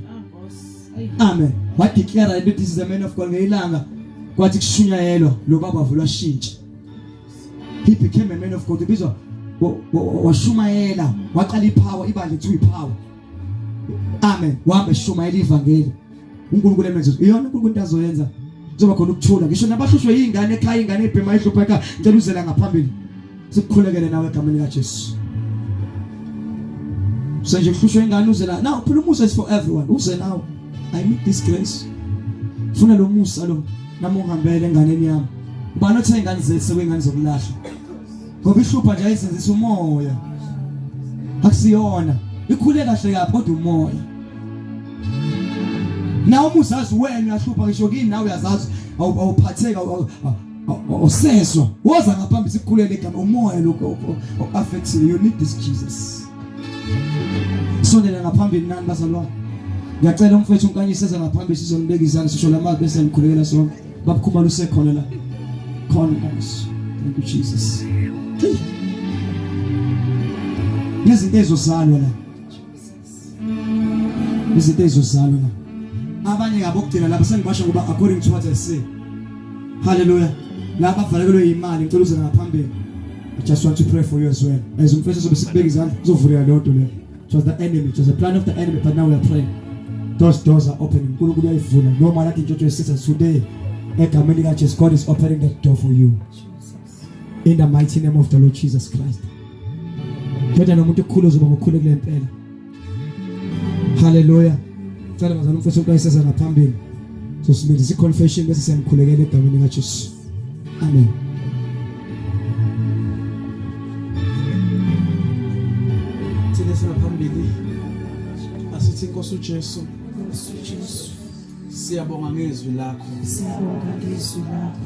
Amen. Wadeclare into this is the man of God ngelanga kwathi kushunyayelwa lo baba vulwa shintsha. He became a man of God. Ubizwa washumayela, waqala ipower, ibandla kuthiwa ipower. Amen. Wahamba eshumayela ivangeli. uNkulunkulu emenze iyona uNkulunkulu into azoyenza kuzoba khona ukuthula ngisho nabahlushwe izingane ekhaya ingane ebhema ihlupha ekhaya ngicela uzela ngaphambili sikukhulekele nawe egameni likaJesu senje kuhlushwe ingane uzela now phela umusa is for everyone uze nawe I need this grace funa lo musa lo nami ungihambele enganeni yami ubani othe ingane zethu sekuyingane zokulahla ngoba ihlupha nje ayisenzisa umoya akusiyona ikhule kahle kabi kodwa umoya nawe uma uzazi wena uyahlupha ngisho kini nawe uyazazi awuphatheka awusezwa woza ngaphambi sikukhulele igama umoya lokho affects you you need this Jesus sondela ngaphambili nani bazalwane ngiyacela umfethu unkanyise eze ngaphambili sizonibeka izandla sisho lamazwi bese nikhulekela sonke babukhumalo usekhona la khona Nkosi thank you Jesus nezinto ezozalwa la izinto ezozalwa la abanye ngabokugcina lapha sengibasho ngoba according to what I say hallelujah laba bavalekelwe imali ngicela uze ngaphambili I just want to pray for you as well as umfethu sobe sikubeka izandla uzovuleka leyo nto leyo it was the enemy it was the plan of the enemy but now we are praying those doors are opening uNkulunkulu uyayivula noma lathi intshontsho yesitha today egameni likaJesu God is opening that door for you in the mighty name of the Lord Jesus Christ Kodwa nomuntu okukhulu uzoba ngokhulu kule mpela Hallelujah Cela bazalwane umfowethu ukayiseza ngaphambili Sosibenzisa i-confession bese siyamkhulekela egameni likaJesu Amen Thina singaphambili asithi inkosi uJesu Nkosi uJesu siyabonga ngezwi lakho siyabonga ngezwi lakho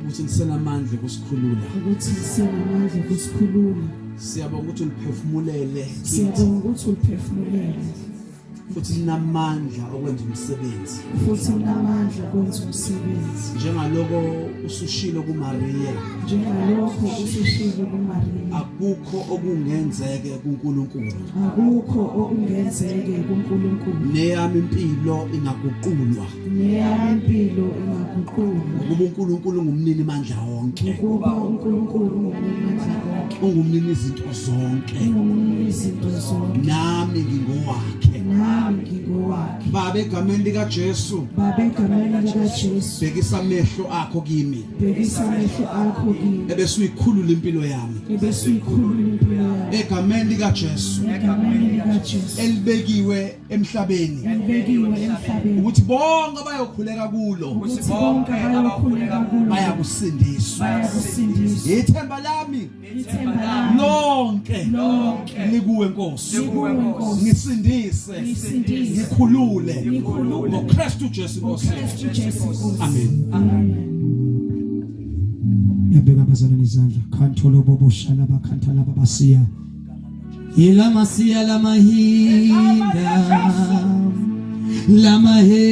ukuthi lisenamandla okusikhulula ukuthi lisenamandla okusikhulula siyabonga ukuthi uliphefumulele siyabonga ukuthi uliphefumulele futhi linamandla okwenza umsebenzi futhi linamandla okwenza umsebenzi njengaloko usushilo kuMaria njengalokho usushilo kuMaria akukho okungenzeke kuNkulunkulu akukho okungenzeke kuNkulunkulu neyami impilo ingaguqulwa neyami impilo ingaguqulwa ngokuba uNkulunkulu ungumnini mandla wonke ngokuba uNkulunkulu ungumnini mandla wonke ungumnini izinto zonke ungumnini izinto zonke nami ngingowakhe nami ngingowakhe Baba egameni likaJesu Baba egameni likaJesu bhekisa amehlo akho kimi bhekisa amehlo akho kimi ebese uyikhulula impilo yami ebese uyikhulula impilo yami egameni likaJesu egameni likaJesu elibekiwe emhlabeni elibekiwe emhlabeni ukuthi bonke abayokhuleka kulo ukuthi bonke abayokhuleka kulo bayakusindiswa bayakusindiswa ithemba lami ithemba lami lonke lonke likuwe Nkosi likuwe Nkosi ngisindise ngisindise ngikhulule ngikhulule ngoKristu Jesu Nkosi ngoKristu Jesu Nkosi amen amen yabeka abazalwane izandla khantolo bobo shala bakhantala babasiya Ilamasiya lamahinda lamahe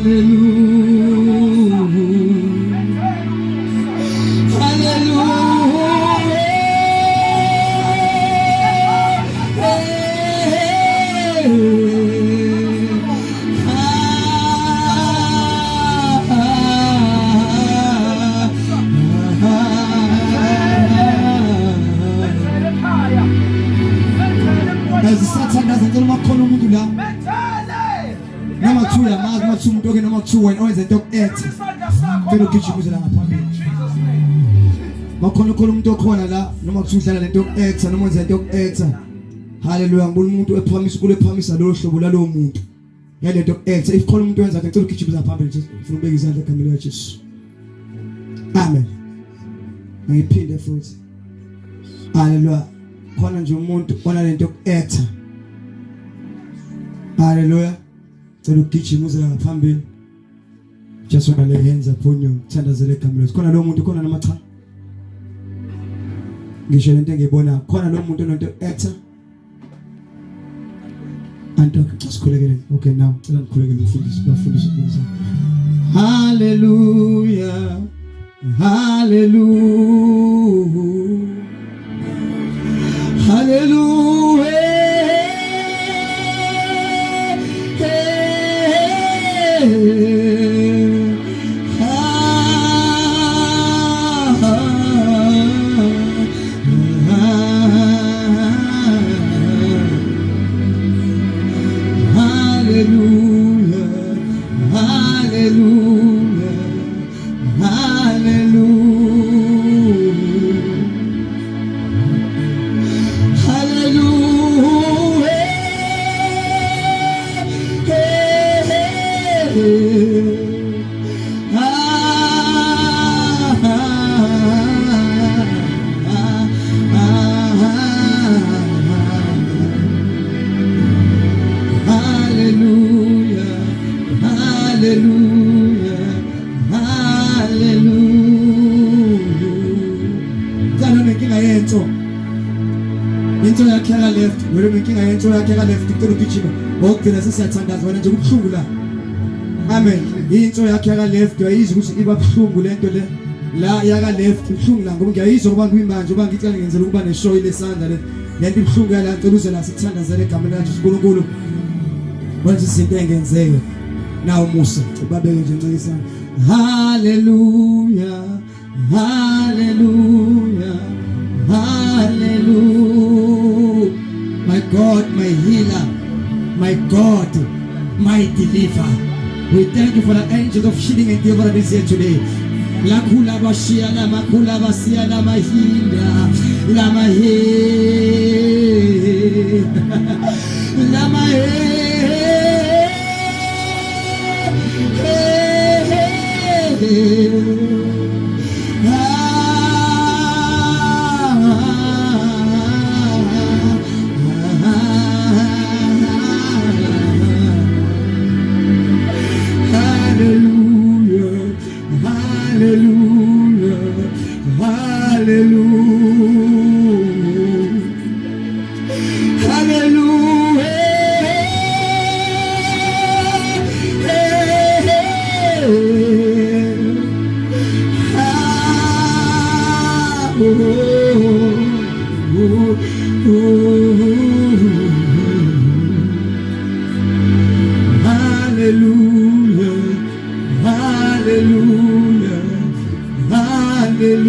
Hallelujah. Ezisathandaza ngicela uma kukhona umuntu la noma kuthiwa uyamazi noma kuthiwa umuntu oke noma kuthiwa wena owenza into yoku-acta ngicela ugijime uze la ngaphambili. Makhona khona umuntu okhona la noma kuthiwa udlala lento yoku-acta noma wenza into yoku-acta. Haleluya, ngibona umuntu ephamisa kule phamisa lolo hlobo lalowo muntu yalento yoku-acta. If khona umuntu owenza ngicela ugijime uze ngaphambili nje, ngifuna ukubeka izandla egameni likaJesu. Amen. Ngiphinde futhi. Haleluya. Khona nje umuntu onalento yoku-acta. Haleluya. Cela ugijime uze ngaphambili. Just wanna lay hands upon you. Thandazele egameni lethu. Khona lo muntu khona noma cha? Ngisho lento engiyibona khona lo muntu onento actor. Anto sikhulekele. Okay now cela ngikhulekele umfundisi bafundisi ukuza. Hallelujah. Hallelujah. Hallelujah. Hallelujah. Hallelujah. Hallelujah. Hallelujah. Ah, ah, ah, ah. Hallelujah. Hallelujah. Hallelujah. Cala nenkinga yenso. Into yakhe yaka left, wena nenkinga yenso yakhe yaka left, ngicela ugijima. Ngokugcina sesiyathandaza wena nje kubuhlungu la. Amen. Into yakhe yaka left uyayizwa ukuthi iba buhlungu lento le. La yaka left ibuhlungu la ngoba ngiyayizwa ngoba ngiyimanje ngoba ngicela ngenzela ukuba neshow lesandla le. Lento ibuhlungu yala ngicela uze la sithandazele egameni likaJesu uNkulunkulu. Wenza izinto engenzeke. Nawu Musa, ubabeke nje ncikisana. Hallelujah. Hallelujah. Hallelujah. My God, my healer, my God, my deliverer. We thank you for the angels of healing and deliverance here today. Lakhula bashiya lamakhula basiya lamahinda lamahe lamahe. Hallelujah, hallelujah, hallelujah. Hallelujah. Ah, oh, oh, oh. Hallelujah. Hallelujah. Hallelujah.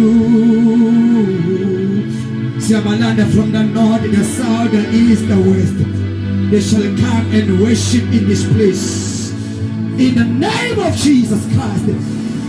Siyabalanda from the north, the south, the east, the west. They shall come and worship in this place. In the name of Jesus Christ,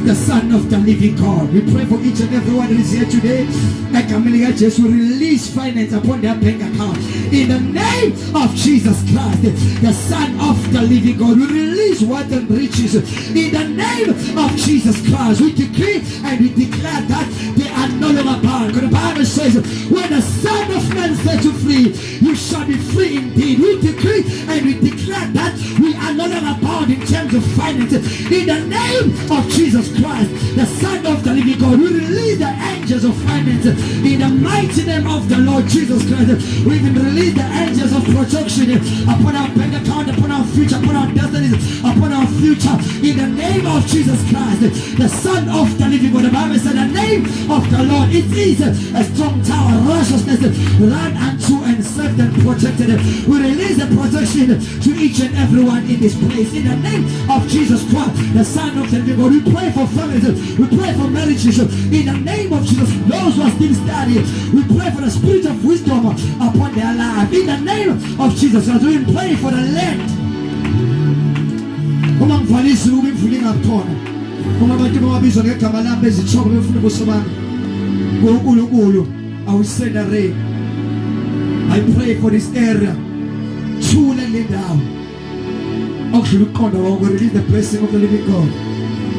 the Son of the living God. We pray for each and every one who is here today. Egameni likaJesu, release finance upon their bank account. In the name of Jesus Christ, the Son of the living God, we release wealth and riches. In the name of Jesus Christ, we decree and we declare that they are no longer bound. Because the Bible says, when the Son of Man sets you free, you shall be free indeed. We decree and we declare that we are no longer bound in terms of finances. In the name of Jesus Christ, the Son of the living God, we release the angels. angels of finance in the mighty name of the Lord Jesus Christ. We even release the angels of protection upon our bank account, upon our future, upon our destinies, upon our future in the name of Jesus Christ, the Son of the living God. The Bible said the name of the Lord, it is a strong tower, righteousness run unto and saved and protected. We release the protection to each and everyone in this place in the name of Jesus Christ, the Son of the living God. We pray for families, we pray for marriages in the name of Jesus. Those who are still studying, we pray for the spirit of wisdom upon their life in the name of Jesus Christ. We pray for the land. Uma ngivala izulu uma imvula ingakhona, uma abantu bawabizwa ngegama lami bezithoba befuna ubuso bami, uNkulunkulu, I will send a rain. I pray for this area. Thule le ndawo okudlula ukuqonda kwakho. Release the blessing of the living God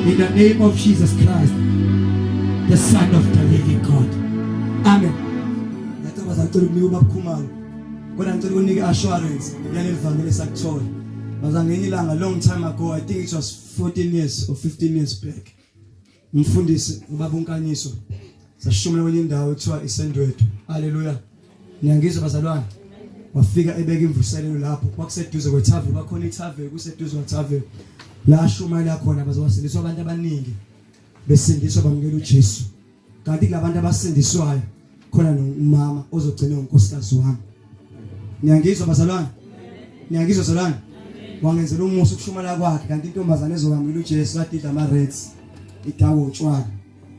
in the name of Jesus Christ, the Son of the living God. Amen. Ngathi abazacela ukunika uBab'Khumalo, kodwa ngicela ukunika assurance yaleli vangeli esakuthola. Bazange ngelinye ilanga, long time ago, I think it was 14 years or 15 years back, umfundisi ubaba uNkanyiso sashumela kwenye indawo ekuthiwa iSendwethu. Haleluya, niyangizwa bazalwane? Wafika ebeka imvuselelo lapho, kwakuseduze kwethaveni, kwakhona ithaveni kuseduze kwethaveni la shumayela khona. Bazowasindiswa abantu abaningi, besindiswa bamukela uJesu. Kanti kulabantu abasindiswayo khona nomama ozogcina unkosikazi wami. Niyangizwa bazalwane? Niyangizwa bazalwane? Wangenzela umusa ukushumela kwakhe. Kanti intombazane ezokwamukela uJesu kade idla ama reds, idawo utshwala,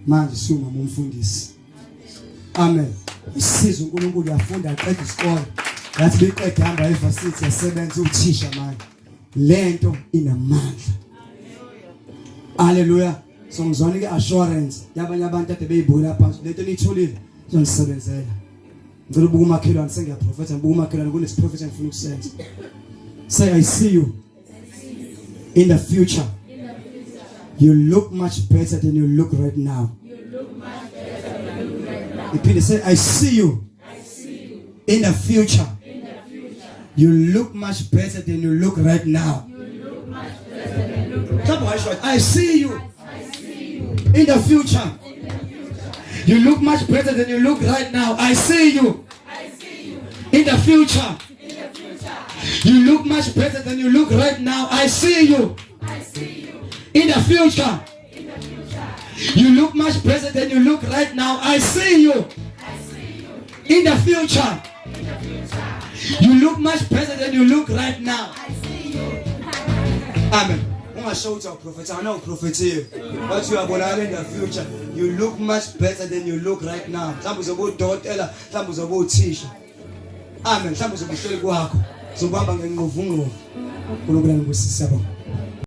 manje sumama umfundisi. Amen. Isiza uNkulunkulu, yafunda, aqeda isikole, yathi biqeda hamba evarsity, yasebenza uthisha manje. Lento inamandla. Haleluya. So ngizona ke assurance yabanye abantu ade beyibukela phansi lento niyitholile, izonisebenzela. Ngicela ubuka umakhelwane, sengiyaprofetha, ngibuka umakhelwane, kunesiprofetha engifuna ukusenza. Say, "I see you in the future. You look much better than you look right now." Iphinde, say, "I see you in the future. You look much better than you look right now." Mhlawumbe wayisho, "I see you in the future. You look much better than you look right now. I see you in the future. You look much better than you look right now. I see you in the future. You look much better than you look right now. I see you in the future. You look much better than you look right now." Amen. Ungasho ukuthi awuprofetha, awuna uprofethiwe. Bathi uyabonakala in the future. You look much better than you look right now. Mhlawumbe uzobe udokotela, mhlawumbe uzobe uthisha. Amen. Mhlawumbe uzobe uhleli kwakho. Uzokuhamba ngenqovungqovu. uNkulunkulu anibusise, siyabonga.